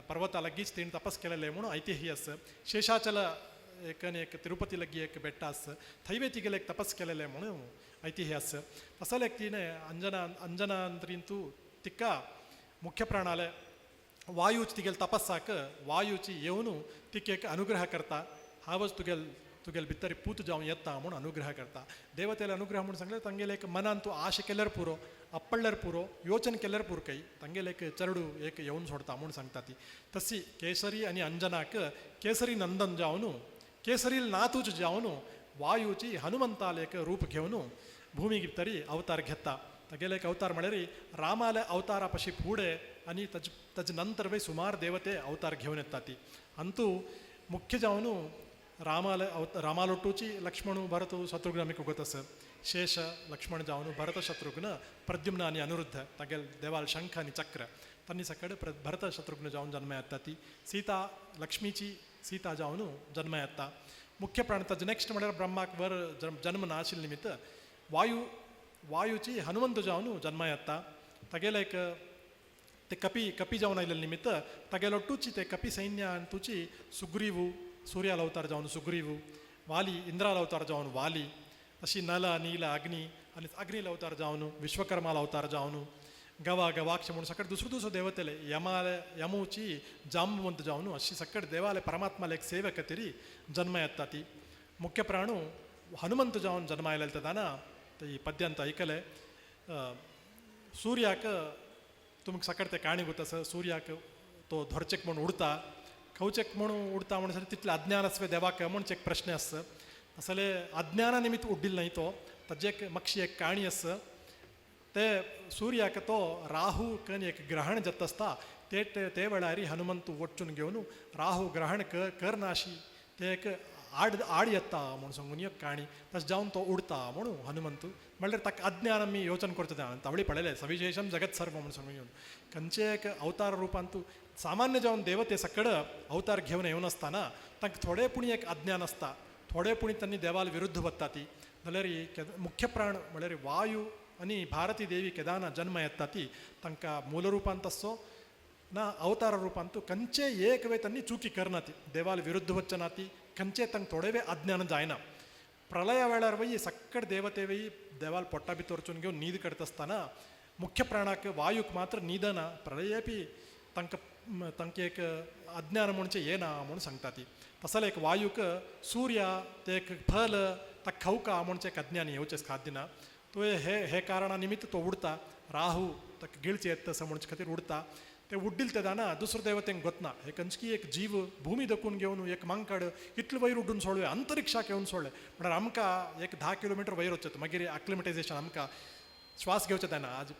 पर्वता लागींच तिणें तपस केलेलें म्हणून ऐतिह्य आस. शेषाचल एक आनी एक तिरुपती लागीं एक बेट्ट आस, थंय तिगेले एक तपस केलेलें म्हणून ऐतिह्य आस. तसलें एक तिणें अंजना अंजनाद्रींतू तिका मुख्य प्राणाले वायूच तिगेल तपस्साक वायूची येवन तिका एक अनुग्रह करता, हांवच तुगेल तुगेल भितर पूत जावन येता म्हूण अनुग्रह करता. देवतेले अनुग्रह म्हूण सांगलें तांगेले एक मनान तूं आशा केल्यार पुरो, आपडल्यार पुरो, योचन केल्यार पुरो काही तांगेले एक चरडू एक येवन सोडता म्हूण सांगता ती. तशी केसरी आनी अंजनाक केसरी नंदन जावन केसरी नातूच जावन वायूची हनुमंताले एक रूप घेवन भूमी तरी अवतार घेता. तागेले एक अवतार म्हळ्यार रामाले अवतारा पशी फुडें आनी ताजे नंतर वय सुमार देवते अवतार घेवन येता ती. अंतू मुख्य जावन रामाले रामालोटूची लक्ष्मणू भरतू शत्रुघ्न आमी गोत आस. शेष लक्ष्मण जावन भरत शत्रुघ्न प्रद्युम्न आनी अनिरुद्ध तागेल देवाल शंख आनी चक्र तांणी सकड भरत शत्रुघ्न जावन जन्म येता ती. सीता लक्ष्मीची सीता जावन जन्म येता. मुख्य प्राण ताजे नेक्स्ट म्हळ्यार ब्रह्माक वर जन्म नाशिल्ले निमित्त वायूची हनुमंत जावन जन्म येता. तागेले एक ते कपी कपी जावन आयिल्ले निमित्त तागेलो टूची ते कपी सैन्यान तुची सुग्रीवू सूर्याल अवतार जावन सुग्रीवू, वाली इंद्राल अवतार जावन वाली, अशी नल नील अग्नी आनी अग्नील अवतार जावन विश्वकर्माल अवतार जावन गवा गवाक्ष म्हणून सकट दुसरो दुसरो देवतेले यमाले यमूची जांबवंत जावन अशी सकट देवाले परमात्माले एक सेवक तरी जन्म येता ती. मुख्य प्राणू हनुमंत जावन जन्मा आयलेले तेन्ना ते पद्य अंत ऐकले. सूर्याक तुमकां सकट ते काणी गोत आसा. सूर्याक तो धरचेक म्हूण उडता, खवचेक म्हूण उडता म्हणून तितलें अज्ञान आसवे देवाक म्हणचे एक प्रश्न आसा. असले अज्ञाना निमित्त उड्डिल न्हय तो, ताजे एक मातशी एक काणी आसा. ते सूर्याक तो राहू कन एक ग्रहण जाता आसता ते ते वेळार हनुमंत वचून घेवन राहू ग्रहण करनाशी ते एक आड आड येता म्हूण सांगून एक काणी. तशें जावन तो उडता म्हणून हनुमंत म्हणल्यार ताका अज्ञान आमी योचन करता तें तावळी पळयलें सविशेशम जगत सर्व म्हूण सांगून घेवन खंयचे एक अवतार रुपांतू सामान्य जावन देवते सकड अवतार घेवन येवन आसतना तांकां थोडे पुणी एक अज्ञान आसता, थोडे पुणी तांणी देवाल विरुद्ध वता ती. जाल्यार मुख्य प्राण म्हणल्यार वायू आनी भारती देवी केदाना जन्म येता ती तांकां मूल रुपांत आसचो ना अवतार रुपांत खंयचे एक वेळ तांणी चुकी करना ती, देवाल विरुद्ध वचना ती, खंयचे तांकां थोडे वेळ अज्ञान जायना. प्रलया वेळार वय सक्कड देवते वय देवाल पोट्टा भितर वचून घेवन न्हीद करता आसतना मुख्य प्राणाक वायूक मात्र न्हीदना. प्रलयपी तांकां तांकां एक अज्ञान म्हणचें येना म्हूण सांगता ती. तसले एक वायूक सूर्य ते एक फल ताका खावका म्हणचें एक अज्ञान येवचें खाद्य ना. तो हे हे कारणा निमित्त तो उडता, राहू ताका गिळचें येता तसो म्हणचे खातीर उडता. ते उड्डील तेन्ना दुसरो देवतेंक गोतना हे खंयची एक जीव भूमी दखून घेवन एक मांकड इतले वयर उड्डून सोडले, अंतरिक्षाक येवन सोडले. म्हणल्यार आमकां एक 10 किलोमिटर वयर वचत मागीर अक्लिमेटायझेशन आमकां श्वास घेवचें जायना. आज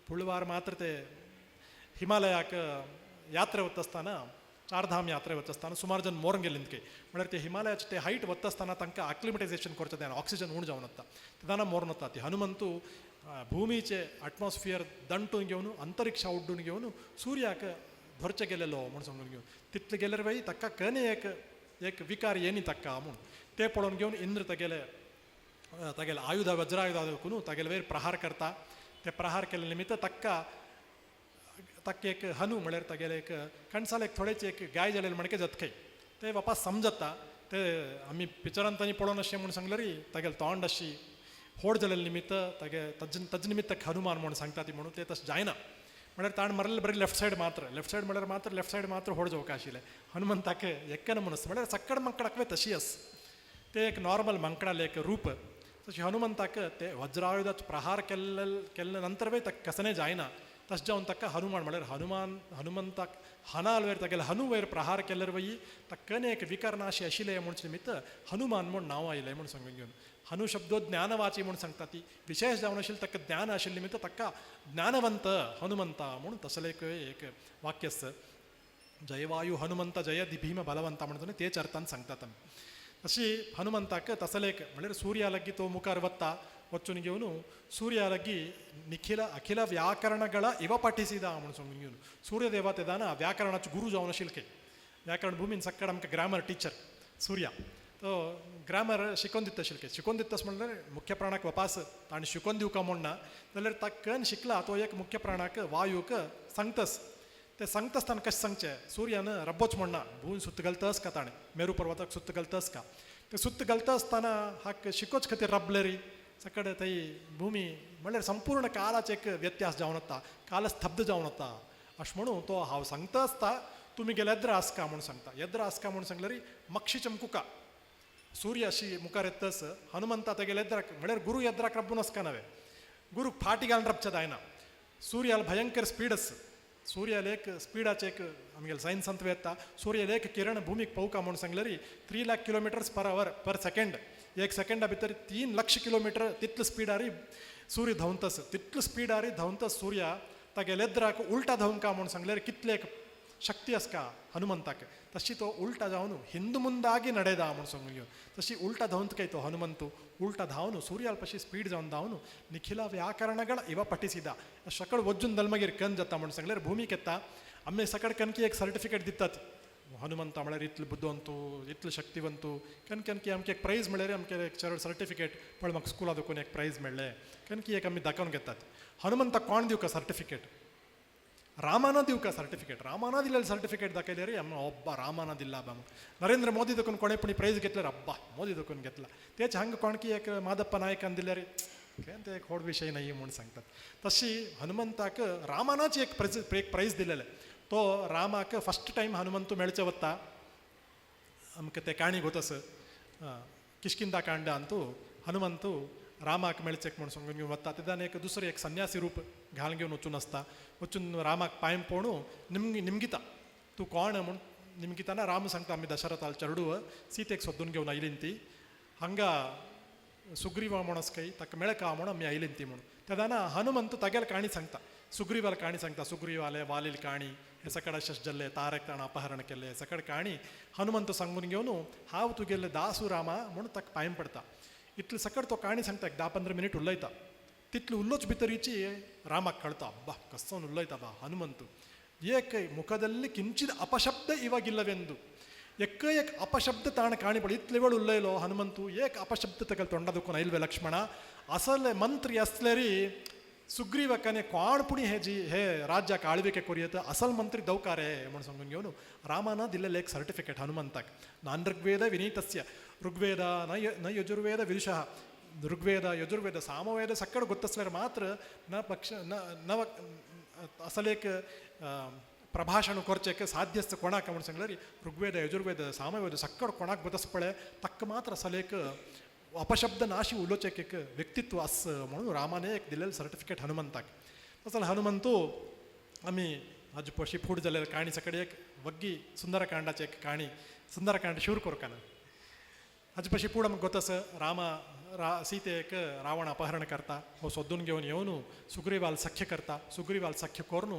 फुलवार मात्र ते हिमालयाक यात्रा वता आसतना, चारधाम यात्रा वता आसतना सुमार जन मोरून गेले न्ही. म्हणल्यार ते हिमालयाचे ते हायट वता आसतना तांकां अक्लिमेटायझेशन करचें जायना, ऑक्सिजन उण जावन वता तेन्ना मोरून वता ती. हनुमंतू भूमीचे अटमॉस्फियर दंटून घेवन अंतरिक्षा उड्डून घेवन सूर्याक धरचे गेलेलो म्हूण सांगून घेवन तितले गेल्यार बाई ताका कने एक एक विकार येनी ताका म्हूण ते पळोवन घेवन इंद्र तागेले तागेले आयुध वज्रायुध देखून तागेले वयर प्रहार करता. ते प्रहार केले निमित्त ताका ताका एक हनु म्हळ्यार तागेले एक कणसाल एक थोडेच एक गाय जालेले म्हणके जातकय ते वापस समजता. ते आमी पिक्चरान तांणी पळोवन अशें म्हूण सांगलें री तागेलें तोंड अशी होड जालेले निमित्त तागे तज तज निमित्त हनुमान म्हूण सांगता ती म्हणून ते तशें जायना. म्हळ्यार ताणें मारलें बरें लेफ्ट सायड मात्र, लेफ्ट सायड म्हळ्यार मात्र लेफ्ट सायड मात्र होड जावंक आशिल्लें. हनुमंताक एक्कन म्हणून आसता म्हळ्यार सक्कड मांकडाक तशी आस ते एक नॉर्मल मांकडालें एक रूप. तशें हनुमंताक ते वज्रायुधाचो प्रहार केल्ले केल्ले नंतर वय ताका कसने जायना. तशें जावन ताका हनुमान म्हळ्यार हनुमान हनुमंताक हनाल वयर तागेले हनु वयर प्रहार केल्यार वय ताका एक विकारनाशी आशिल्लें म्हणचे निमित्त हनुमान म्हूण नांव आयलें म्हूण सांगून घेवन हनु शब्दो ज्ञानवाची म्हूण सांगता ती. विशेष जावन आशिल्लें ताका ज्ञान आशिल्लें निमित्त ताका ज्ञानवंत हनुमंता म्हूण तसलें एक एक वाक्य आसा. जयवायु हनुमंत जय भीम बलवंता म्हणून तेच अर्थान सांगतात आमी. तशी हनुमंताक तसलें एक म्हळ्यार सूर्या लागीं तो मुखार वता वचून घेवन सूर्या लागीं निखिल अखिल व्याकरणಗಳ इव पठिसिदा म्हूण सांगून घेवन सूर्यदेवा तेदाना व्याकरणाचो गुरू जावन आशिल्ले खंय. व्याकरण भुमीन सक्कड आमकां ग्रामर टिचर सूर्या तो ग्रामर शिकोवन दिता आशिल्ले खंय. शिकोवन दिता म्हणल्यार मुख्य प्राणाक वापास ताणें शिकोवन दिवका म्हूण ना जाल्यार ताका कन शिकला तो एक मुख्य प्राणाक वायूक सांगतस. ते सांगता आसतना कशें सांगचें सूर्यान रब्बोच म्हणना भूंय सुत्त घालतस का ताणें मेरू पर्वताक सुत्त घालतस का ते सुत्त घालता आसतना हाक शिकोच खातीर रबले री सकड थंय भूमी म्हणल्यार संपूर्ण कालाचें एक व्यत्यास जावन वता, काल स्तब्ध जावन वता. अशें म्हणून तो हांव सांगता आसता तुमी गेल्यार येद्रा आसका म्हूण सांगता. येद्रा आसका म्हूण सांगल्यार मक्षी चमकुका सूर्य अशी मुखार येतस हनुमंता तेगेले येद्राक म्हळ्यार गुरू येद्राक रब्बून आसका नव्हे गुरूक फाटी घालून रबचें जायना. सूर्याल भयंकर स्पीड आसा, सूर्याल एक स्पिडाचें एक आमगेले सायन्सांत येता सूर्याल एक किरण भूमीक पावका म्हूण सांगल्यार 3 lakh kilometres per hour per second, एक सेकंडा भितर 3 लक्ष किलोमिटर तितले स्पिडार सूर्य धांवतस. तितले स्पिडार धांवतस सूर्य तागेले येद्राक उल्टा धांवका म्हूण सांगल्यार कितले एक शक्ती आसका हनुमंताक. तशी तो उल्टा जावन हिंदू मुंदागी ನಡೆದ म्हूण सांगून घेवन तशी उल्टा धांवत काय तो हनुमंतु उल्टा धांवन सूर्याल पशी स्पीड जावन धांवन निखिल व्याकरणಗಳ इव पठिसिದ. सकळ वज्जून दल मागीर कन जाता म्हूण सांगल्यार भूमीक येता. आमी सकळ कनकी एक सर्टिफिकेट दितात हनुमंत म्हळ्यार इतलो बुद्दवंतू इतलो शक्तिवंतू कनकी कनकी आमकां एक प्रायज म्हळ्यार आमकां एक चड सर्टिफिकेट पळय म्हाका स्कुला देखून एक प्रायज मेळ्ळें कनकी एक आमी दाखोवन घेतात. हनुमंताक कोण दिवका सर्टिफिकेट? रामाना दिवका सर्टिफिकेट. रामाना दिलेलें सर्टिफिकेट दाखयलें रे आमी अब्बा रामाना दिल्ला बा. नरेंद्र मोदी देखून कोणें पुणी प्रायज घेतल्यार अब्बा मोदी देखून घेतला. तेच हांगा कोणकी एक माधप्पा नायकान दिल्यार काय ते एक व्हड विशय न्हय म्हूण सांगतात. तशी हनुमंताक रामानाच एक प्रायज एक प्रायज दिलेलें. तो रामाक फस्ट टायम हनुमंतू मेळचे वता आमकां ते काणी गोत आसा. किष्किंधाकांड अंतू हनुमंतू रामाक मेळचेक म्हूण सांगून घेवन वता तेन्ना एक दुसरें एक संन्यासी रूप घालून घेवन वचून आसता. वचून रामाक पांय पोणू निमगिता तूं कोण म्हूण निमगिताना राम सांगता आमी दशरथाल चेडूव सीतेक सोदून घेवन आयलीन ती हांगा सुग्रीवा म्हूण आसा खंय ताका मेळका म्हूण आमी आयलीन ती म्हूण. तेन्ना हनुमंत तागेले काणी सांगता, सुग्रीवाल काणी सांगता, सुग्रीवाले वालील काणी हे सकड अशें जाल्लें, तारक ताणें अपहरण केल्लें सकड काणी हनुमंत सांगून घेवन हांव तुगेले दासू रामा म्हूण ताका पांय पडता. इतले सकड तो काणी सांगता, एक 10-15 मिनीट उलयता. तितले उल्लोच भितरीची रामाक कळता, अब्बा कसो उलयता बा हनुमंत, एक मुखದಲ್ಲಿ ಕಿಂಚಿತ್ ಅಪಶಬ್ದ ಇವಾಗಿಲ್ಲವೆಂದು, ಎಕ್ಕ ಏಕ್ ಅಪಶಬ್ದ ತಾಣ ಕಾಣಿ ಪಡ ಇತ್ಲೆ ವೇಳು ಉಲ್ಲೈಲೋ ಹನುಮಂತು ಏಕ್ ಅಪಶಬ್ದ ತಗಲ್ ತೊಂಡದಕ್ಕೂ ನೈಲ್ವೆ ಲಕ್ಷ್ಮಣ ಅಸಲೆ ಮಂತ್ರಿ ಅಸ್ಲೇರಿ ಸುಗ್ರೀವಕ್ಕನೆ ಕಾಣ್ಪುಣಿ ಹೇ ಜಿ ಹೇ ರಾಜ್ಯ ಆಳ್ವಿಕೆ ಕೊರಿಯತ ಅಸಲ್ ಮಂತ್ರಿ ದೌಕಾರೆ म्हण सांगून घेवन ರಾಮನ ದಿಲ್ಲೆಲ್ಲ ಏಕ್ ಸರ್ಟಿಫಿಕೇಟ್ ಹನುಮಂತಾಕ್. ನಾನ್ ಋಗ್ವೇದ ವಿನೀತಸ್ಯ ಋಗ್ವೇದ ನ ನ ಯಜುರ್ವೇದ ವಿದುಷಃ, ಋಗ್ವೇದ ಯಜುರ್ವೇದ ಸಾಮವೇದ ಸಕ್ಕಡ ಗೊತ್ತಸ್ಲೇರ್ ಮಾತ್ರ ನ ಪಕ್ಷ ನ ನವ ಅಸಲೇಕ್ ಪ್ರಭಾಷಣ ಕೊರ್ಚೆಕ್ ಸಾಧ್ಯಸ್ಥ ಕೊಣಾಕ म्हण सांगलेರಿ ಋಗ್ವೇದ ಯಜುರ್ವೇದ ಸಾಮವೇದ ಸಕ್ಕಡ ಕೊಣಾಕ್ ಗೊತ್ತಸ್ಪಳೆ ತಕ್ಕ ಮಾತ್ರ ಅಸಲೇಕ್ ಅಪಶಬ್ದ ನಾಶಿ ಉಲೋಚೆಕ್ एक व्यक्तित्व अस म्हणून रामाने एक दिलेलं सर्टिफिकेट हनुमंताक. तसं हनुमंतू आमी हाजे पशी फूड जालेले काणी सकड एक वग्गी सुंदरकांडाचे एक काणी सुंदरकांड शूर कोरकान हाजे पशी फूड आमकां गोत आसा रामा रा सीतेक रावण अपहरण करता, हो सोदून घेवन येवन सुग्रीवाल सख्य करता, सुग्रीवाल सख्य कोरून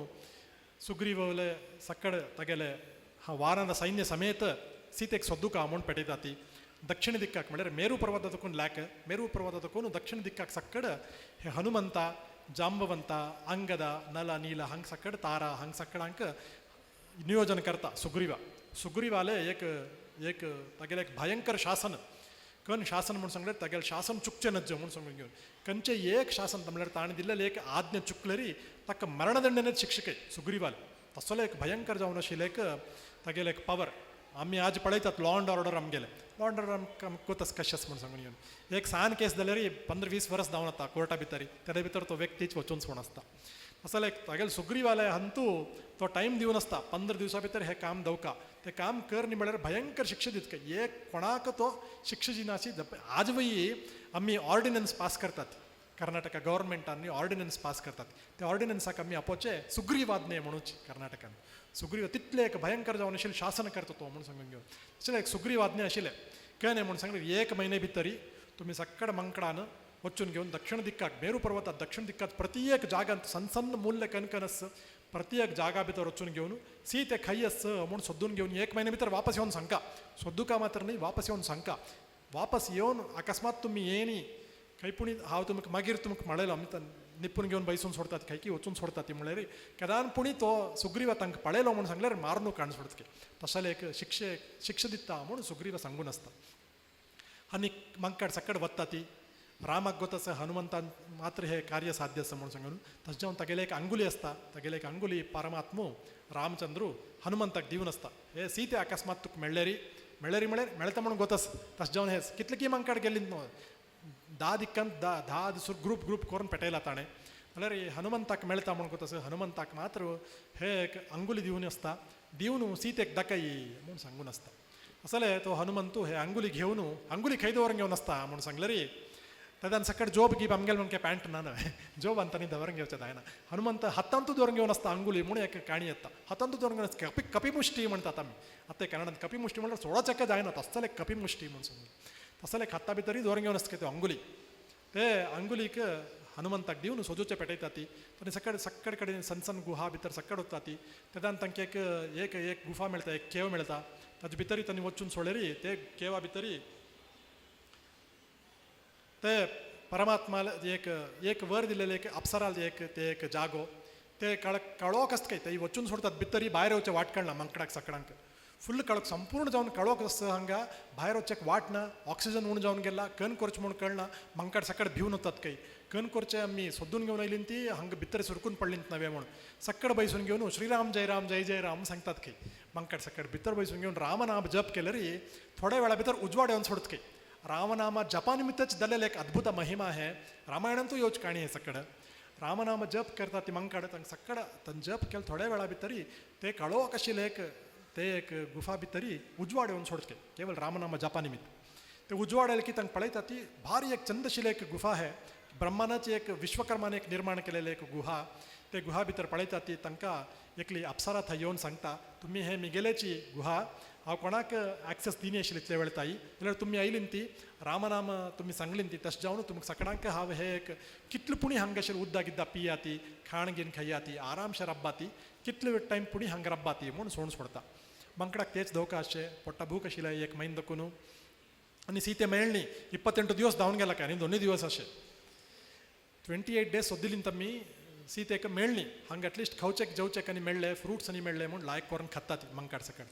सुग्रीवले सकड तागेले वानर सैन्य समेत सीतेक सोदुका म्हूण पेटयता ती दक्षिण दिक्काक म्हळ्यार मेरू पर्वता तकून ल्याक मेरू पर्वता तकून दक्षिण दिक्काक सकड हे हनुमंत जांबवंत अंगद नल नील हंग सकड तारा हंग सकड हांक नियोजन करता सुग्रीवा. सुग्रीवाले एक एक तागेले एक भयंकर शासन कन शासन म्हूण सांगलें तागेलें शासन चुकचें नज्ज म्हूण सांगून घेवन कंचे एक शासन म्हणल्यार ताणें दिल्लें एक आज्ञा चुकलेरी ताका मरणदंडने शिक्षके सुग्रीवाले. तसलो एक भयंकर जावन आशिल्लें एक तागेलें एक पावर. आमी आज पळयतात लॉ अँड ऑर्डर आमगेलें लॉ अँड ऑर्डर आमकां कोत कशेंच म्हूण सांगून घेवन एक सान केस जाल्यार 15-20 वर्स धांवन वता कोर्टा भितरी, तेदे भितर तो व्यक्तीच वचून सोड आसता. तसो एक तागेले सुग्रीवाले हंतू तो टायम दिवन आसता 15 दिवसा भितर हें काम दवका, तें काम कर न्ही म्हळ्यार भयंकर शिक्षा दितके एक कोणाक तो शिक्षा दिनाशी. आज वयी आमी ऑर्डिनन्स पास करतात, कर्नाटका गव्हर्मेंटान ऑर्डिनन्स पास करतात, त्या ऑर्डिनन्साक आमी आपोवचे सुग्रीवाज्ञे म्हणूच. कर्नाटकान सुग्रीव तितलें एक भयंकर जावन आशिल्लें शासन करता तो म्हूण सांगून घेवन तशें एक सुग्रीवाज्ञे आशिल्लें कळ्ळें न्ही म्हूण सांगलें 1 म्हयने भितरी तुमी सक्कड मंकडान वचून घेवन दक्षिण दिक्काक मेरू पर्वतात दक्षिण दिक्काक प्रति एक जागांत सन्न सन्न मूल्य कनकनस प्रति एक जागा भितर वचून घेवन सीते खंय आस म्हूण सोदून घेवन 1 म्हयने भितर वापस येवन सांगका, सोदुका मात्र न्ही वापस येवन सांगका. वापस येवन अकस्मात तुमी येनी खंय पुणी हांव तुमकां मागीर तुमकां म्हणलेलो आमी निपून घेवन बैसून सोडतात खंय की वचून सोडतात ती म्हणल्यार केदान पुणी तो सुग्रीवा तांकां पळयलो म्हूण सांगल्यार मारून काण सोडत की तशें एक शिक्षे शिक्षा दिता म्हूण सुग्रीवा सांगून आसता. आनी मंकड सकड वता ती रामाक गोत आसा हनुमंतान मात्र हे कार्य साध्य आसा म्हूण सांगून तशें जावन तागेले एक अंगुली आसता, तागेले एक अंगुली परमात्मो रामचंद्रू हनुमंताक दिवन आसता हे सीते अकस्मात तुका मेळ्ळेरी मेळ्ळेरी म्हळ्यार मेळटा म्हणून गोत आसा. तशें जावन हे कितले की मंकड गेल्ली न्हू 10 दिक्कान 10 दीस ग्रूप ग्रूप करून पेटयला ताणें म्हणल्यार हनुमंताक मेळटा म्हणून गोत आसा. हनुमंताक मात्र हे एक अंगुली दिवन आसता, दिवन सीतेक दाखय म्हूण सांगून आसता. असले तो हनुमंतू हे अंगुली घेवन अंगुली खंय दवरून घेवन आसता म्हूण सांगलेरी तेन्ना सकट जोब गीब आमगेले म्हणके पॅन्ट ना न्हय जोब अंतानी दवरून घेवचें जायना. हनुमंत हातांतू दवरून घेवन आसता अंगुली म्हूण एक काणी येता, हातांतू दवरून घेवन आसता कपिमुष्टी म्हणटात आमी आतां कन्नडांत कपिमुष्टी म्हणल्यार सोडोचें जायना तसलें कपिमुष्टी म्हूण सांगून तसलें हाता भितरूय दवरून घेवन आसता ते अंगुली ते अंगुलीक हनुमंताक दिवन सोजूचे पेटयता ती आनी सकड सक्कड कडेन सन्न सन्न गुहा भितर सक्कड वता ती तेन्ना तांकां एक एक एक गुफा मेळटा, एक केव मेळटा, ताजे भितरी तांणी वचून सोडलेरी ते केवा भितरी ते परमात्मा एक एक वर दिलेले एक अप्सराल एक ते एक जागो ते कळोक आसता काय ते वचून सोडतात भितरी भायर येवचे वाट कळना मंकडाक सकडांक फुल्ल कळक संपूर्ण जावन कळोक आसता हांगा भायर वचचेक वाट ना, ऑक्सिजन उण जावन गेला कन करचें म्हूण कळना, मंकड सकड भिवन वतात काय कन करचें आमी सोदून घेवन आयलीं ती हांगा भितर सुरकून पडलीं नवें म्हूण सक्कड बैसून घेवन श्रीराम जय राम जय जय राम सांगतात काय मंकड सकड भितर बैसून घेवन रामनाम जप केल्यार थोड्या वेळा भितर उजवाड येवन सोडत काय. रामनाम जपानिमित्तच दलेले एक अद्भुत महिमा आहे रामायणांतू योच काणी आहे सकड रामनाम जप करता ती मंकड तांकां सक्कड तन जप केले थोड्या वेळा भितरी ते कळोवक आशिल्लें एक ते एक गुफा भितरी उजवाड येवन सोडचे केवल रामनाम जपा निमित्त. ते उजवाड आयले की तांकां पळयता ती भारी एक चंदशिले एक गुफा आहे, ब्रह्मानाची एक विश्वकर्माने एक निर्माण केलेले एक गुहा. ते गुहा भितर पळयता ती तांकां एकली अप्सरा थंय येवन सांगता, तुमी हे मिगेलेची गुहा, हांव कोणाक एक्सेस दिनी आशिल्ली इतले वेळ ताई, जाल्यार तुमी आयलीन ती रामनाम तुमी सांगलीन ती, तशें जावन तुमकां सगळ्यांक हांव हे एक कितले पुणी हांगा आशिल्ले उद्दा गिद्दा पिया ती, खाण घेवन खाया ती, आरामशे रब्बा ती, कितले वेळ टायम पुणी हांगा रब्बा ती म्हूण सोण सोडता. मंकडाक तेच धोका आसचे, पोट्टा भूक आशिल्ले एक म्हयनो दकून आनी सीते मेळ्ळी. 28 दिवस धांवन गेला काय आनी दोनूय दिवस अशे 28 डेज सोदिलीन तमी सीतेक मेळ्ळी. हांगा एटलिस्ट खावचेक जेवचेक आनी मेळ्ळे, फ्रुट्स आनी मेळ्ळे म्हूण लायक करून खाता ती मंकाड सकड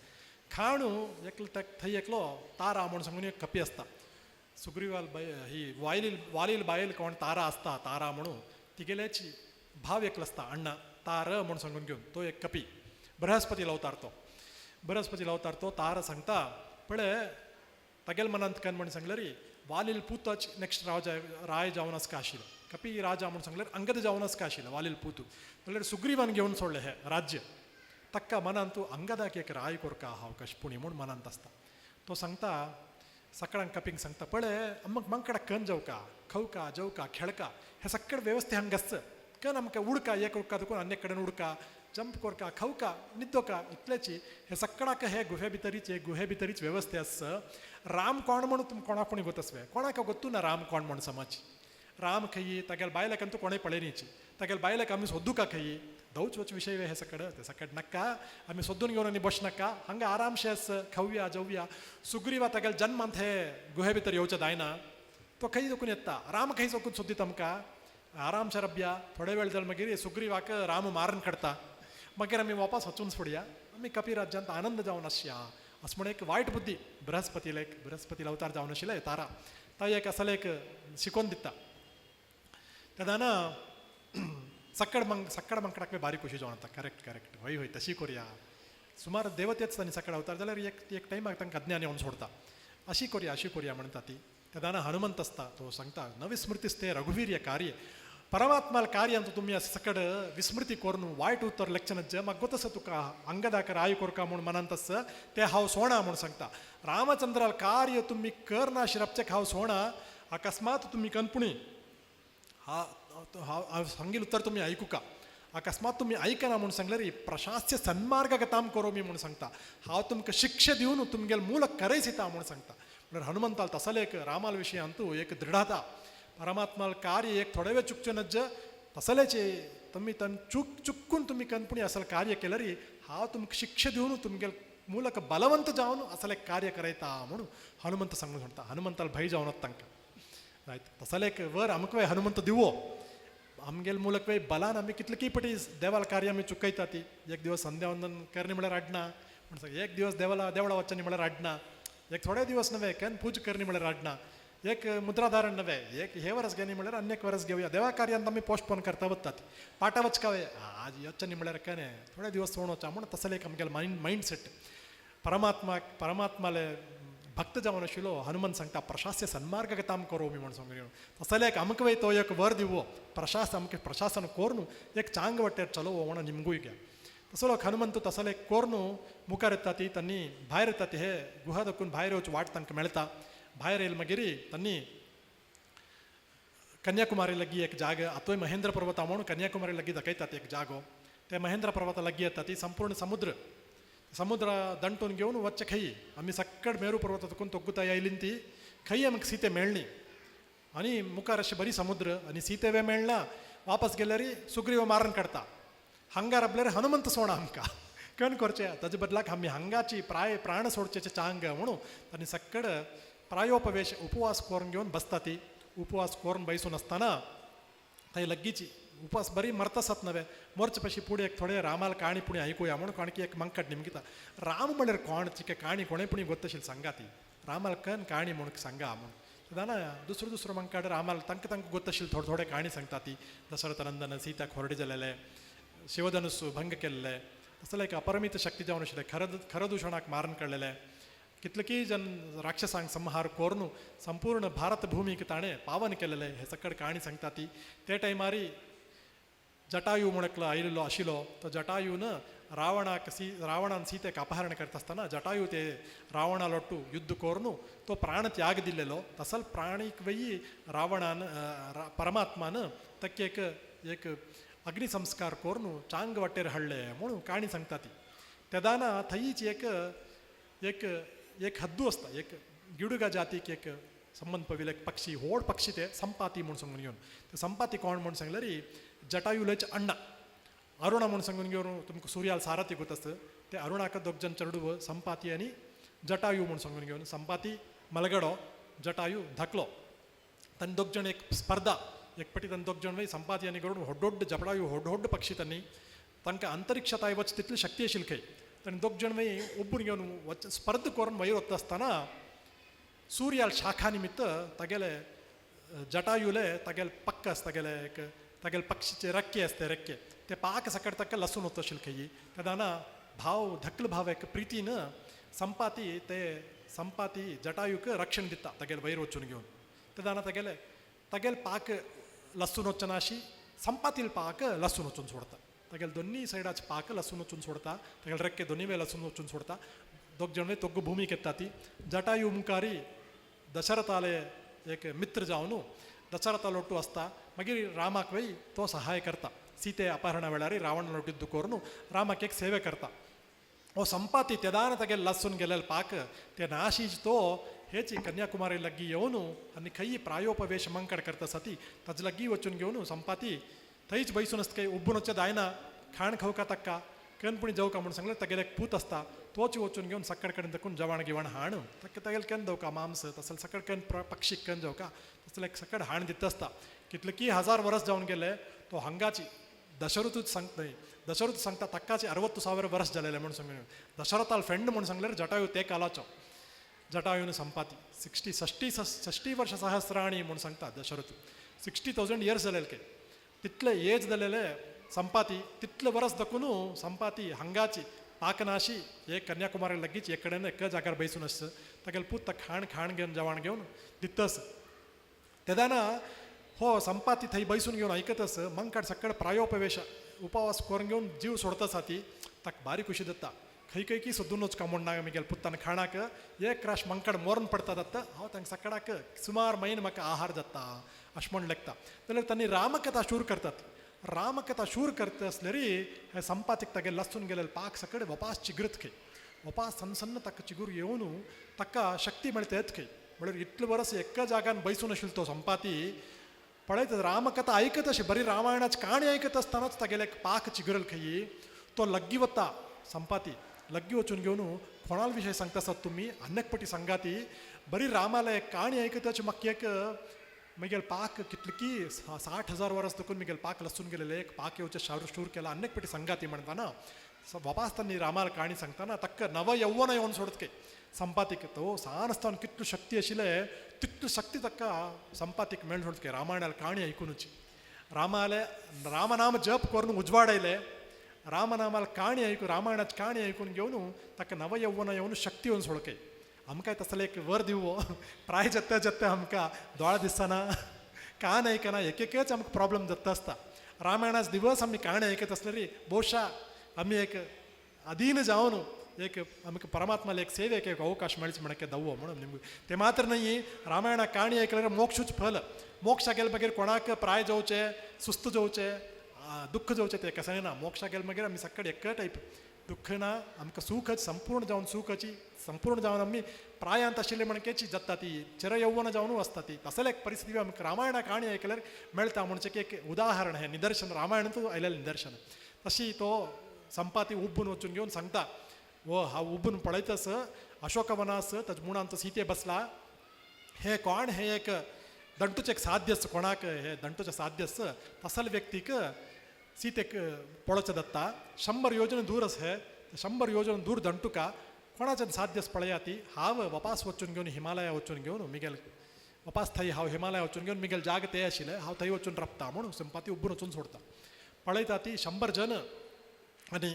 खाणू एकलो थंय एकलो तारा म्हूण सांगून एक कपी आसता. सुग्रीवाल बाय ही वायलील वालील बायल कोण तारा आसता, तारा म्हणून तिगेल्याची भाव एकलो आसता अण्णा तार म्हूण सांगून घेवन तो एक कपी बृहस्पती अवतार तो, बृहस्पती अवतार तो तारा सांगता पळय तागेल मनांत कन म्हूण सांगलें री वालील पूतच नेक्स्ट राजा राय जावन आसका आशिल्लो, कपी राजा म्हूण सांगल्यार अंगद जावन आसका आशिल्लो वालील पूतू, जाल्यार सुग्रीवान घेवन सोडलें हें राज्य. ताका मनांत अंगदाक एक राय कोरका हांव कशपुणी म्हूण मनांत आसता. तो सांगता सकाळांक कपींक सांगता पळय अम्मक मंकडाक कन जेवका खवका जेवका खेळका हे सगळे वेवस्थे हांगा आसता, कन आमकां उडका एक उडका दुकून आनी एक कडेन उडका जंप कोरका खवका निद्दोका इतल्याची हे सगळ्याक हे गुहे भितरीच हे गुहे भितरीच वेवस्थे आसता. राम कोण म्हणून तुमकां कोणाक कोणी गोत आसवे, कोणाक गोत्तू ना राम कोण म्हूण समज, राम खंयी तागेल बायलाक अंतू कोणें पळयनीची, तागेल बायलाक आमी सोदूका खंयी दवच वच विशय हे सगळे ते सगळे नाका आमी सोदून घेवन आनी बस नाका, हांगा आरामशे आस खावया जेवया. सुग्रीवा तागेल जन्मांत हे गुहे भितर येवचें जायना, तो खंय चोकून येता, राम खंय चोकून सोदीत आमकां आरामशे रब्या. थोडे वेळ जाल मागीर सुग्रीवाक राम मारून काडटा, मागीर आमी वापस वचून सोडया, आमी कपी राज्यांत आनंद जावन आसया अशें म्हण एक वायट बुद्धी बृहस्पतीला एक बृहस्पतीला अवतार जावन आशिल्ले तारा तो एक असले एक शिकोवन दिता. तेन्ना सक्कड मंग सक्कड मंकडाक बारीक खुशी जावन येता, करेक्ट करेक्ट हय हय तशी कोरया. सुमार देवतेच तांणी सक्कड अवतार जाल्यार एक एक टायमाक तांकां अज्ञान येवन सोडता, अशी कोरया अशी कोरया म्हणटा ती. तेन्ना हनुमंत आसता तो सांगता न विस्मृतिस्ते रघुवीर्य कार्य, परमात्माल कार्य अंत तुमी अशें सकड विस्मृती करून वायट उतर लक्षण म्हाका गोत आसा तुका अंगदाक राय कोरका म्हूण मनांत आसा तें हांव सोणा म्हूण सांगता. रामचंद्राल कार्य तुमी करना शिरपचें हांव सोणा, अकस्मात तुमी कनपुणी हा हांव सांगील उतर तुमी आयकुका, अकस्मात तुमी आयकना म्हूण सांगल्यार प्रशास्य सन्मार्गगताम करोमी म्हूण सांगता, हांव तुमकां शिक्षा दिवन तुमगेल मूल करयसिता म्हूण सांगता. म्हणल्यार हनुमंताल तसले एक रामाल विशयांतू एक दृढता, परमात्माल कार्य एक थोडे वेळ चुकचें नज्ज तसलेचे तुमी तन चूक चुकून तुमी कनपुणी असल कार्य केल्यार हांव तुमकां शिक्षा दिवन तुमगेल ಮೂಲಕ बलवंत जावन असले कार्य करयता म्हणून हनुमंत सांगून सांगता. हनुमंताल भंय जावन तांकां रायट तसले एक वर आमकां हनुमंत दिवो आमगेल ಮೂಲಕ बलान आमी कितले की पटी देवाल कार्य आमी चुकयता ती. एक दिवस संध्यावंदन करणी म्हळ्यार आडना म्हण, एक दिवस देवाला देवळा वचनी म्हळ्यार आडना, एक थोडे दिवस नव्हे केन पूज करणी म्हळ्यार आडना, एक मुद्राधारण नव्हे एक हे वरस घेणी म्हळ्यार अन्य एक वरस घेवया. देवा कार्यांत आमी पोस्टपोन करता वतात पाटा वचकावे आज यच्चनी म्हळ्यार केने थोडे दिवस सोण वचा म्हूण तसले एक आमगेले मायंड सेट. परमात्मा परमात्माले भक्त जावन आशिल्लो हनुमंत सांगता प्रशास्य सन्मार्गगताम करोमी म्हूण सांगून तसले एक आमकां वय तो एक वर दिवो प्रशास आमकां प्रशासन कोर्नु एक चांग वाटेर चलोवो म्हणून निमगूय घ्या. तसलो हनुमंत तसले कोर्नु मुखार येता ती तांणी भायर येता ती हे गुहा दखून भायर येवची वाट तांकां मेळटा. भायर येयल मागीर तांणी कन्याकुमारी लागीं एक जाग आतोय महेंद्र पर्वता म्हणून कन्याकुमारी लागीं दाखयतात एक जागो, ते महेंद्र पर्वता लागीं येता ती संपूर्ण समुद्र समुद्र ದಂಟून घेवन वच्चे खंय आमी सक्कड मेरू पर्वत तुकून तोग्गुता आयलीन ती खंय आमकां सीते मेळ्ळी आनी मुखार अशी बरी समुद्र आनी सीते वे मेळना वापस गेल्यार सुग्रीव मारून काडता. हांगा राबल्यार हनुमंत सोणा आमकां कन करचें ताजे बदलाक आमी हांगाची प्राय प्राण सोडचेचे चांग म्हणून तांणी सक्कड प्रायोपवेश उपवास करून घेवन बसता ती. उपवास करून बैसून आसतना थंय लगीची उपास बरी मरतासात नव्हे मोर्चे पशी पुढे एक थोडे रामाल काणी पुणे ऐकूया म्हणून कोणकी एक मंकट निमगिता. राम म्हळ्यार कोण चिके काणी कोणे पुणी गोत्तशील सांगा ती रामाल कन काणी म्हणून सांगा म्हणून तेन्ना दुसरो दुसरो मंकाड रामाल तांकां तांकां गोत्तशील थोडे थोडे काणी सांगता ती. दशरथ नंदन सीताक होरडे जालेले, शिवधनुस्सु भंग केल्ले, तसले एक अपरमित शक्ती जावन आशिल्ले, खरदूषणाक मारून काडलेले, कितले जन राक्षसांक संहार कोरून संपूर्ण भारत भूमीक ताणें पावन केलेले हे सकड काणी सांगता ती. ते टायमारी जटायू म्हूण एकलो आयिल्लो आशिल्लो. तो जटायून रावणाक रावणान सीतेक अपहरण करता आसतना जटायू ते रावणा लोट्टू युद्ध करून तो प्राण त्याग दिल्लेलो. तसल प्राणीक वयी रावणान परमात्मान तक्के एक एक अग्नि संस्कार करून चांग वाटेर हाडले म्हणून काणी सांगता ती. तेदाना थंयच एक एक एक हद्दू आसता, एक गिडुगा जातीक एक संबंद पविल्लो एक पक्षी, व्हड पक्षी ते संपाती म्हूण सांगून घेवन. ते संपाती कोण म्हूण सांगल्यार जटायुलेचे अण्णा अरुणा म्हूण सांगून घेवन तुमकां सुर्याल सारथी गोत आसता. ते अरुणाक दोग जण चेडूं संपाती आनी जटायू म्हूण सांगून घेवन. संपाती मलगडो, जटायू धाकलो. तांणी दोग जण एक स्पर्धा एक पटी तांणी दोग जण वय संपाती आनी गरुड व्हड व्हड जटायू व्हड व्हड पक्षी तांणी तांकां अंतरिक्षताय वच तितली शक्ती आशिल्ली खंय. तांणी दोग जण वय उबून घेवन वच स्पर्ध करून वयर वता आसतना सूर्याल शाखा निमित्त तागेले जटायुले तागेले पक्क आसता, तागेले एक तागेले पक्षीचे रक्के आसता, रेक्के ते पाक सकट ताका लसूण वता आशिल्ले खंय. तेदाना भाव धकल भाव एक प्रितीन संपाती ते संपाती जटायूक रक्षण दिता तागेले वयर वचून घेवन. तेदाना तागेले तागेले पाक लसूण वचनाशी संपातील पाक लसूण वचून सोडता. तागेले दोन्ही सायडाचे पाक लसूण वचून सोडता, तागेले रेक्के दोन्ही वेळ लसूण वचून सोडता. दोग जण तोग्गु भूमीक येता ती. जटायू मुखारी दशरथाले एक मित्र जावन दशरथा लोटू आसता. मागीर रामाक वय तो सहाय करता. सीते अपहरणा वेळार रावण लोटिದ್ದು करून रामाक एक सेवे करता. हो संपाती तेदान तागेले लसून गेलेले पाक ते नाशीज तो हेची कन्याकुमारी लग्गी येवन आनी खंय प्रायोपवेश मंकड करता आसा ती ताजे लग्गी वचून घेवन संपाती थंयच बैसून आसता. खंय उब्बून वचचें जायना, खाण खावका ताका केन्ना जेवका म्हूण सांगलें. तागेले एक पूत आसता तोच वचून घेवन सकड कडेन तकून जेवण गिवण हाण ताका तागेले केन्ना दवका मांस तसले सकड केन्ना पक्षीक केन्ना जेवका तसले एक सकड हाण दिता आसता. कितले की हजार वर्स जावन गेले तो हांगाची दशरथूच सांगता न्हय, दशरथ सांगता ताकाचे 60,000 वर्स जालेले म्हूण सांगून. दशरथाल फ्रेंड म्हूण सांगल्यार जटायू ते कालाचो. जटायून संपाती सिक्स्टी षष्टी षष्टी वर्ष सहस्राणी म्हूण सांगता दशरथ. 60,000 इयर्स जालेले तितले एज जालेले संपाती तितले वर्स दकून संपाती हांगाची पाकनाशी एक कन्याकुमारी लगीच एक कडेन एका जाग्यार बैसून आसता. तागेले पूत ताका खाण खाण घेवन जेवण घेवन दितस. तेदाना हो संपाती थंय बैसून घेवन आयकतस मंकड सकड प्रायोपवेश उपवास करून घेवन जीव सोडता आसा ती ताका बारी खुशी जाता. खंय खंय की सोदून वचका म्हूण ना मिगेल पुत्तान खाणाक एक राश मंकड मोरन पडटा जाता हांव तांकां सकडाक सुमार म्हयने म्हाका आहार जाता अशें म्हूण लेखता. जाल्यार तांणी रामकथा शूर करतात. रामकथा शूर करता आसल्यारी हे संपातीक तागे लसून गेलेले पाक सकड वपास चिगरत खंय वपास सन्न सन्न ताका चिगूर येवन ताका शक्ती मेळटा येत खंय. म्हळ्यार इतले वर्स एका जाग्यान बैसून आशिल्लो तो संपाती पळयत रामकथा आयकत अशी बरी रामायणाची काणी आयकत आसतनाच तागेले पाक चिगरल खंय तो लग्गी वता. संपाती लग्गी वचून घेवन कोणाल विशय सांगता आसात तुमी अनेक पटी सांगाती बरी रामाले काणी आयकताची म्हाका एक मिगेल पाक कितले की 60,000 वर्स देखून मिगेल पाक लसून गेलेले एक पाक येवचे शार शूर केला अनेक पटी सांगाती म्हणटाना वापास तांणी रामाल काणी सांगताना तक्क नव यौवन येवन सोडत के संपातीक तो सान आसतना कितली शक्ती आशिल्ले तितली शक्ती ताका संपातीक मेळ सोडत के रामायणाल काणी आयकुनूच. रामाले रामनाम जप करून उजवाडायले रामनामाल काणी आयकून रामायणाची काणी आयकून घेवन ताका नव यौवन येवन शक्ती येवन सोडके. आमकां तसले एक वर दिवो प्राय जाता जाता आमकां दोळा दिसना कान आयकना एक एकच आमकां प्रॉब्लम जाता आसता. रामायणाच दिवस आमी काणी आयकत आसल्यार ಬಹುशः आमी एक अधीन जावन एक आमकां परमात्माले एक सेवेक एक अवकाश मेळचे म्हणके दवो म्हणून निमगे ते मात्र न्हय रामायणा काणी आयकल्यार मोक्षूच फल. मोक्षा गेले मागीर कोणाक प्राय जावचें सुस्त जावचें दुख्ख जावचें तें कशें ना. मोक्षा गेले मागीर आमी सकड एक टायप दुख्ख ना आमकां सुखच संपूर्ण जावन सुखाची संपूर्ण जावन आमी प्रायांत आशिल्ले म्हणकेची जाता ती चिरयौवन जावन आसता ती. तसले एक परिस्थिती आमकां रामायणा काणी आयकल्यार मेळटा म्हणचे की एक उदाहरण हें निदर्शन रामायणांतूच आयलेलें निदर्शन. तशी तो संपाती उब्बून वचून घेवन सांगता वो हांव उब्बून पळयतास अशोकवनास ताच्या मुणांत सीते बसला हे कोण हे एक दंटूचें एक साध्य आसा कोणाक हे दंटूचें साध्य आसा तसल व्यक्तीक सीतेक पळोवचें दत्ता 100 योजन दूर आसा हे 100 योजन दूर दंटुका कोणाच्यान साध्य आसा पळया ती हांव वपास वचून घेवन हिमालया वचून घेवन मिगेल वपास थंय हांव हिमालया वचून घेवन मिगेल जाग ते आशिल्ले हांव थंय वचून राबता म्हणून संपाती उब्बून वचून सोडता. पळयता ती 100 जन आनी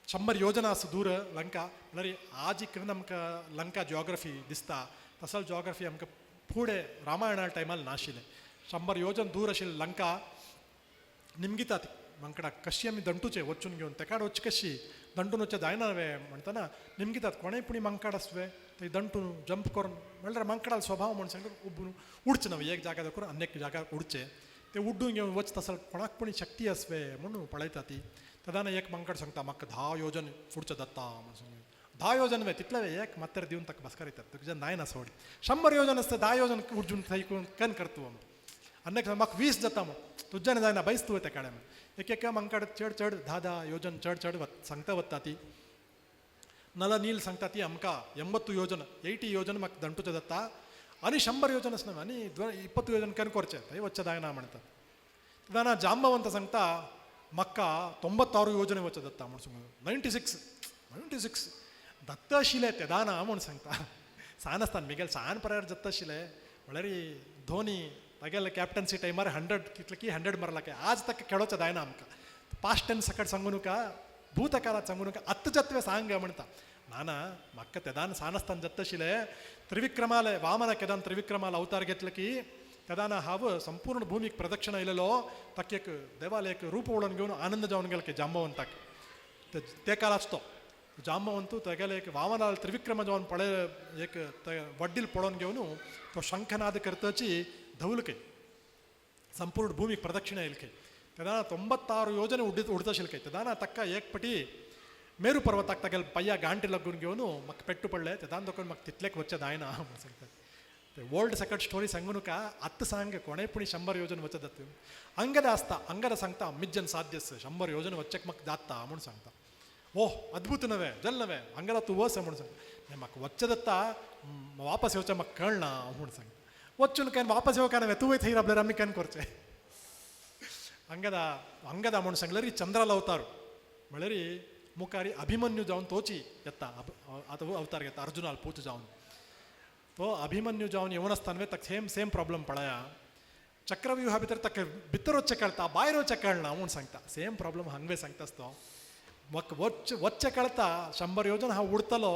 100 योजना आसा दूर लंका. म्हळ्यार आज एक आमकां लंका जियोग्राफी दिसता तसल जियोग्राफी आमकां फुडें रामायणा टायमार नाशिल्लें. 100 योजन दूर आशिल्लें लंका. निमगिता ती मांकडाक कशी आमी दंटूचे वचून घेवन तेकाड वच कशी दंटून वचचे जायना वे म्हणटना निमगितात कोणेय पुणी मांकाड आसवे ते दंटून जंप करून म्हणल्यार मांकडाल स्वभाव म्हण सांगले उबून उडचे नवे एक जागा करून अन्य एक जागा उडचे ते उड्डून घेवन वच तसो कोणाक पुणी शक्ती आसवे म्हणून पळयता ती. तेन्ना एक मांकड सांगता म्हाका 10 योजन फुडचें दत्ता म्हणून सांगता. 10 योजन वे तितले वे एक मात्र दिवन ताका भास्कर येतात तुज्या नायना सोड 100 योजन आसता 10 योजन उडजून थंय कन करतू म्हणून. आनी म्हाका 20 जाता म्हूण तुज्यान जायना बैस तूं त्या काड्या म्हण. एक एक मांकड चड चड 10-10 योजन चड चड सांगता वता ती. नल नील सांगता ती आमकां 80 योजन 80 योजन म्हाका दंटूचें जाता आनी 100 योजन आसना आनी 20 योजन केन्ना करचें थंय वचचें जायना म्हणटात. तेन्ना जांबवंत सांगता म्हाका 96 योजने वचचें जाता म्हूण सांगता. 96 दत्त आशिल्लें तेदाना म्हूण सांगता. सान आसतना मिगेल सान परार दत्त आशिल्लें म्हणल्यार धोनी तागेले कॅप्टन्सी टायमार 100 कितले की 100 मारला काय आज ताका खेळोचें जायना आमकां. पास्ट टेन्स सकट सांगू नका भूतकाळात सांगू नका आत्तां जत्वे सांग म्हणटा. ना ना म्हाका तेदान सान आसतना जत्त आशिल्लें त्रिविक्रमाले वामन केदान त्रिविक्रमाल अवतार घेतले की तेदाना हांव संपूर्ण भूमीक प्रदक्षिणा येयलेलो ताका एक देवाले एक रूप उडोवन घेवन आनंद जावन गेलो की जांबवंताक. ते काळाच तो जांबवंतू तेगेले एक वामनाल त्रिविक्रम जावन पळय एक वड्डील पळोवन घेवन तो शंखनाद करतची धवलके संपूर्ण भूमीक प्रदक्षिणा येयलके तेदाना 96 योजने उडताशिल्के. तेदाना ताका एक पटी मेरू पर्वताक तागेले पय्या गांठी लागून घेवन म्हाका पेट्टू पडले तेदान दोकून म्हाका तितलेक वचचें जायना म्हूण सांगता. ते वर्ल्ड सेकंड स्टोरी सांगू नका आत्तां सांग कोणेय पूण 100 योजन वचत जाता. अंगद आसता अंगद सांगता मिज्जन साध्यस 100 योजन वचचेक म्हाका जाता म्हूण सांगता. ओह अद्भुत नव्हे जल नव्हे अंगदा तूं वच म्हूण सांगता. म्हाका वचचें जाता वापस येवचें म्हाका कळना म्हूण सांगता. वचून काय वापस येवं काय नव्हे तूं थंय राबल्यार आमी केन्ना करचें. अंगदा अंगदा म्हूण सांगल्यार चंद्राला अवतार म्हणल्यार मुखारी अभिमन्यू जावन तोची येता आतां अवतार घेता अर्जुनाल पूत जावन तो अभिमन्यू जावन येवन आसतना ताका सेम सेम प्रॉब्लम पळया चक्रव्यूहा भितर ताका भितर वचचें कळटा भायर वचचें कळना म्हूण सांगता. सेम प्रॉब्लम हांगवे सांगता आसतो म्हाका वचचें कळटा 100 योजन हांव उडतलो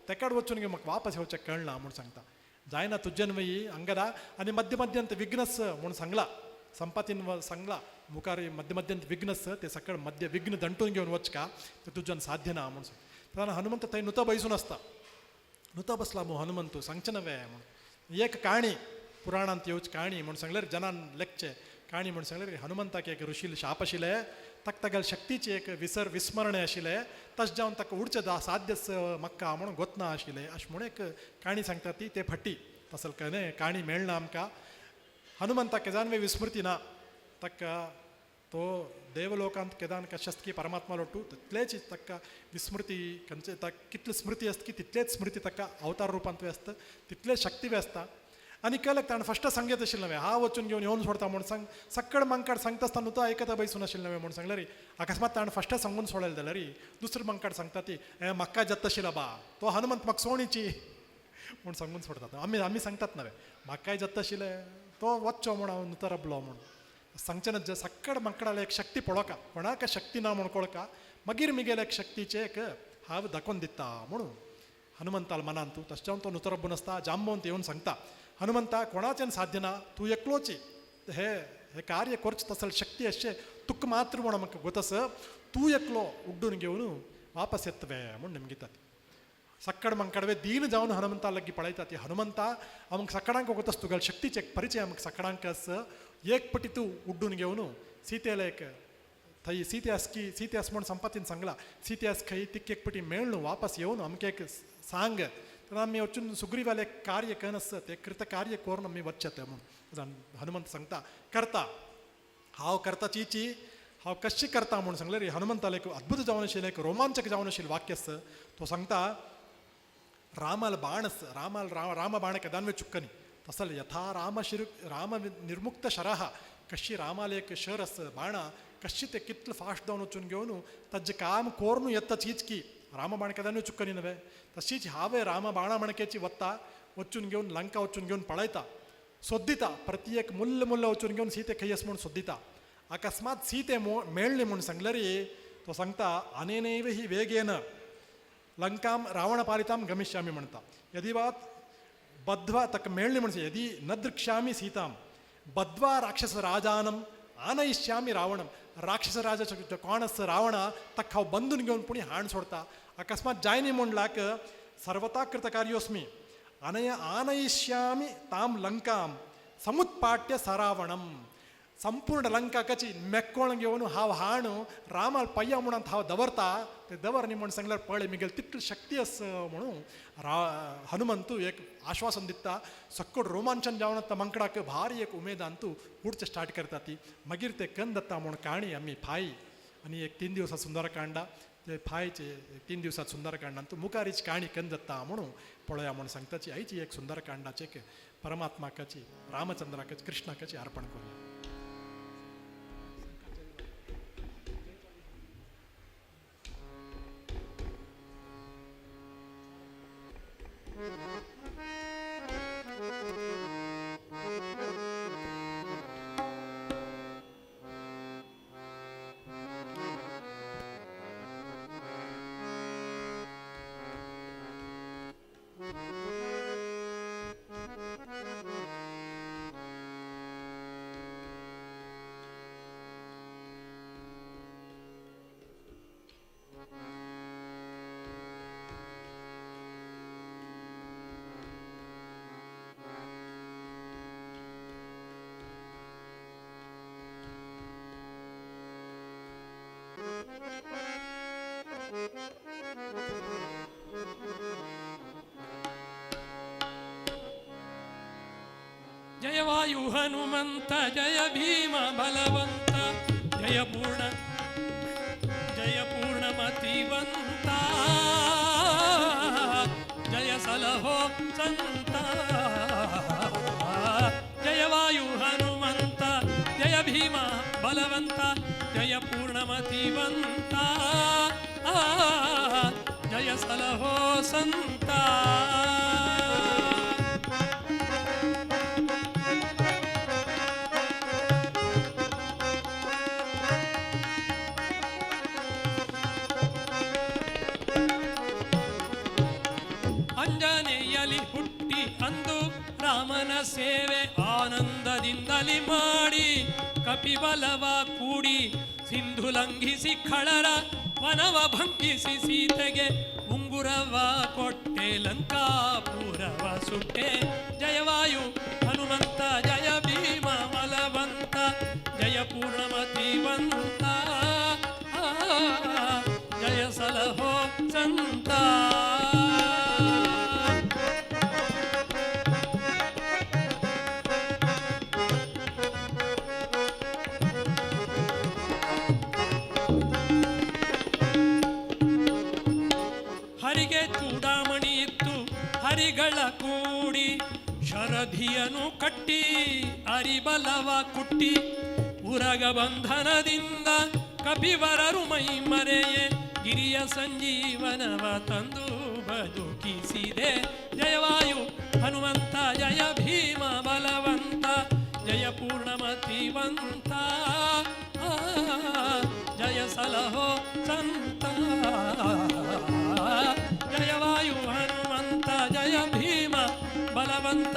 तेकाड वचून गे म्हाका वापस येवचें कळना म्हूण सांगता. जायना तुज्यान वयी अंगदा आनी मध्य मध्यंत विघ्नस म्हूण सांगला संपातीन सांगला मुखार मध्य मध्यंत विघ्नस ते सकळ मध्य विघ्न दंटून घेवन वचका ते तुज्यान साध्य ना म्हूण सांग. तेन्ना हनुमंत थंय नुतो बैसून आसता नुतो बसला मू हनुमंतू सांगचें नव्हे म्हूण. एक काणी पुराणांत येवची काणी म्हूण सांगल्यार जनान लेखचे काणी म्हूण सांगल्यार हनुमंताक एक ऋषील शाप आशिल्लें ताका तागेले शक्तीचें एक विस्मरणें आशिल्लें तशें जावन ताका उडचें साध्यस म्हाका म्हणून गोतना आशिल्लें अशें म्हूण एक काणी सांगता ती ते फटी तसल कने काणी मेळना आमकां. हनुमंताक केदान विस्मृती ना ताका तो देवलोकांत केदान कशें आसता की परमात्मा लोटू तितलेच ताका विस्मृती खंयचे ताका कितली स्मृती आसता की तितलेच स्मृती ताका अवतार रुपांत आसता तितलेच शक्ती आसता. आनी कळ्ळें ताणें फस्ट सांगत आशिल्लें नव्हे हांव वचून घेवन येवन सोडता म्हूण सांग सकळ मांकाड सांगता आसतना न्हू तो आयकता बैसून आशिल्लें नव्हे म्हूण सांगल्यार अकस्मात ताणें फस्ट सांगून सोडलें जाल्यार दुसरें मांकाड सांगता ती हें म्हाका जाता आशिल्लें बा तो हनुमंत म्हाका सोणीची म्हूण सांगून सोडतात. आमी आमी सांगतात नव्हे म्हाकाय जाता आशिल्लें तो वच्चो म्हूण हांव नुतो राबलो म्हूण सांगचें ना. सक्कड मांकडाले एक शक्ती पळोवका कोणाक शक्ती ना म्हूण कळका मागीर मिगेले एक शक्तीचें एक हांव दाखोवन दिता म्हणून हनुमंताल मनान तूं तशें जावन तो नुतो रब्बून आसता. जांबवंत येवन सांगता हनुमंता कोणाच्यान साध्य ना तूं एकलोची हे हे कार्य करचें तसल शक्ती अशें तुका मात्र म्हूण म्हाका गोतस तूं एकलो उड्डून घेवन वापस येतवे म्हूण निमगितात. सक्कड मंकडवे दीन जावन हनुमंता लागीं पळयता ती हनुमंता आमकां सक्कडांक गोतस तुगेले शक्तीचें एक परिचय आमकां सक्कडांक आस एक पटी तूं उड्डून घेवन सीतेले एक थंय सीते आस की सीते आस म्हूण संपातीन सांगला सीते आस खंय तिका एक पटी मेळ्ळू वापस येवन आमकां एक सांग तेन्ना आमी वचून सुग्रीवाले कार्य कन आसता ते कृत कार्य करून आमी वचचे म्हूण हनुमंत सांगता. करता हांव करता चिची हांव कशी करता म्हूण सांगलें. हनुमंताले एक अद्भुत जावन आशिल्लें एक रोमांचक जावन आशिल्लें वाक्य आसता. तो सांगता रामाल बाण रामाल राम बाण केदानवे चुक्कनी तसल यथा राम शिर राम निर्मुक्त शरः कशी रामाल एक शर आस बाणा कशी ते कितले फास्ट जावन वचून घेवन ताजें काम कोरून येता चीच की राम बाण केदानवे चुक्कनी नव्हे तशीच हांवें राम बाणा मणकेची वत्ता वचून घेवन लंका वचून घेवन पळयता सोद्दिता प्रति एक मुल्ल मुल्ल वचून घेवन सीते खंय आसा म्हूण सोद्दिता. अकस्मात सीते मेळ्ळी म्हूण सांगल्यार तो सांगता अनेनैव ही वेगेन लंकां रावणपालितां गमिष्यामि म्हणटा. यदि वा बद्ध्वा ताका मेळ्ळी म्हूण यदि न दृक्ष्यामि सीतां बद्ध्वा राक्षस राजानम् आनयिष्यामि रावणम राक्षस राजाचो कोण आसा रावणा ताका हांव बंदून घेवन पुणी हाण सोडता. अकस्मात जायनी म्हणलाक सर्वता कृतकार्योस्मी अनय आनयिष्यामि ताम लंकाम समुत्पाट्य सरावणम संपूर्ण लंका कची मेक्कोण घेवन हांव हाण रामाल पय्या म्हणून हांव दवरता ते दवर न्ही म्हण सांगल्यार पळय मिगेल तितली शक्ती आसा म्हणून हनुमंतू एक आश्वासन दिता. सक्कड रोमांचन जावन आतां मंकडाक भारी एक उमेदान तूं उडचें स्टार्ट करता ती मागीर ते कन दत्ता म्हूण काणी आमी फाय आनी एक 3 दिवसां सुंदरकांडा ते फायचे 3 दिवसात सुंदरकांडान तूं मुखारीच काणी कन दत्ता म्हणून पळया म्हूण सांगताची आयची एक सुंदरकांडाचे एक परमात्माकाची रामचंद्राकाची कृष्णाकाची अर्पण करूया. जय वायु हनुमंत जय भीम बलवंत जय पूर्ण मतिवंत जय सलहो संत जय वायु हनुमंत जय भीम बलवंत जय पूर्णमतिवंत जय सलहो संत. ಅಂಜನೆಯಲಿ ಹುಟ್ಟಿ ಅಂದು ರಾಮನ ಸೇವೆ ಆನಂದದಿಂದಲಿ ಮಾಡಿ ಕಪಿಬಲವ ಕೂಡಿ ಸಿಂಧು ಲಂಘಿಸಿ ಖಳರ ವನವ ಭಂಗಿಸಿ ಸೀತೆಗೆ ಉಂಗುರವ ಕೊಟ್ಟೆ ಲಂಕಾಪುರವ ಸುಟ್ಟೆ. ಜಯವಾಯು ಹನುಮಂತ ಜಯ ಭೀಮ ಬಲವಂತ ಜಯ ಪೂರ್ಣಮತಿವಂತ ಜಯ ಸಲಹೋ ಸಂತ. ಹರಿಗೆ ಚೂಡಾಮಣಿ ಇತ್ತು ಹರಿಗಳ ಕೂಡಿ ಶರಧಿಯನು ಕಟ್ಟಿ ಅರಿಬಲವ ಕುಟ್ಟಿ ಉರಗ ಬಂಧನದಿಂದ ಕಪಿವರರು ಮೈ ಮರೆಯೆ ಗಿರಿಯ ಸಂಜೀವನವ ತಂದು ಬದುಕಿಸಿದೆ. ಜಯವಾಯು ಹನುಮಂತ ಜಯ ಭೀಮ ಬಲವಂತ ಜಯ ಪೂರ್ಣಮತಿವಂತ ಜಯ ಸಲಹೋ ಸಂತ. ಜಯವಾಯು ಹನುಮಂತ ಜಯ ಭೀಮ ಬಲವಂತ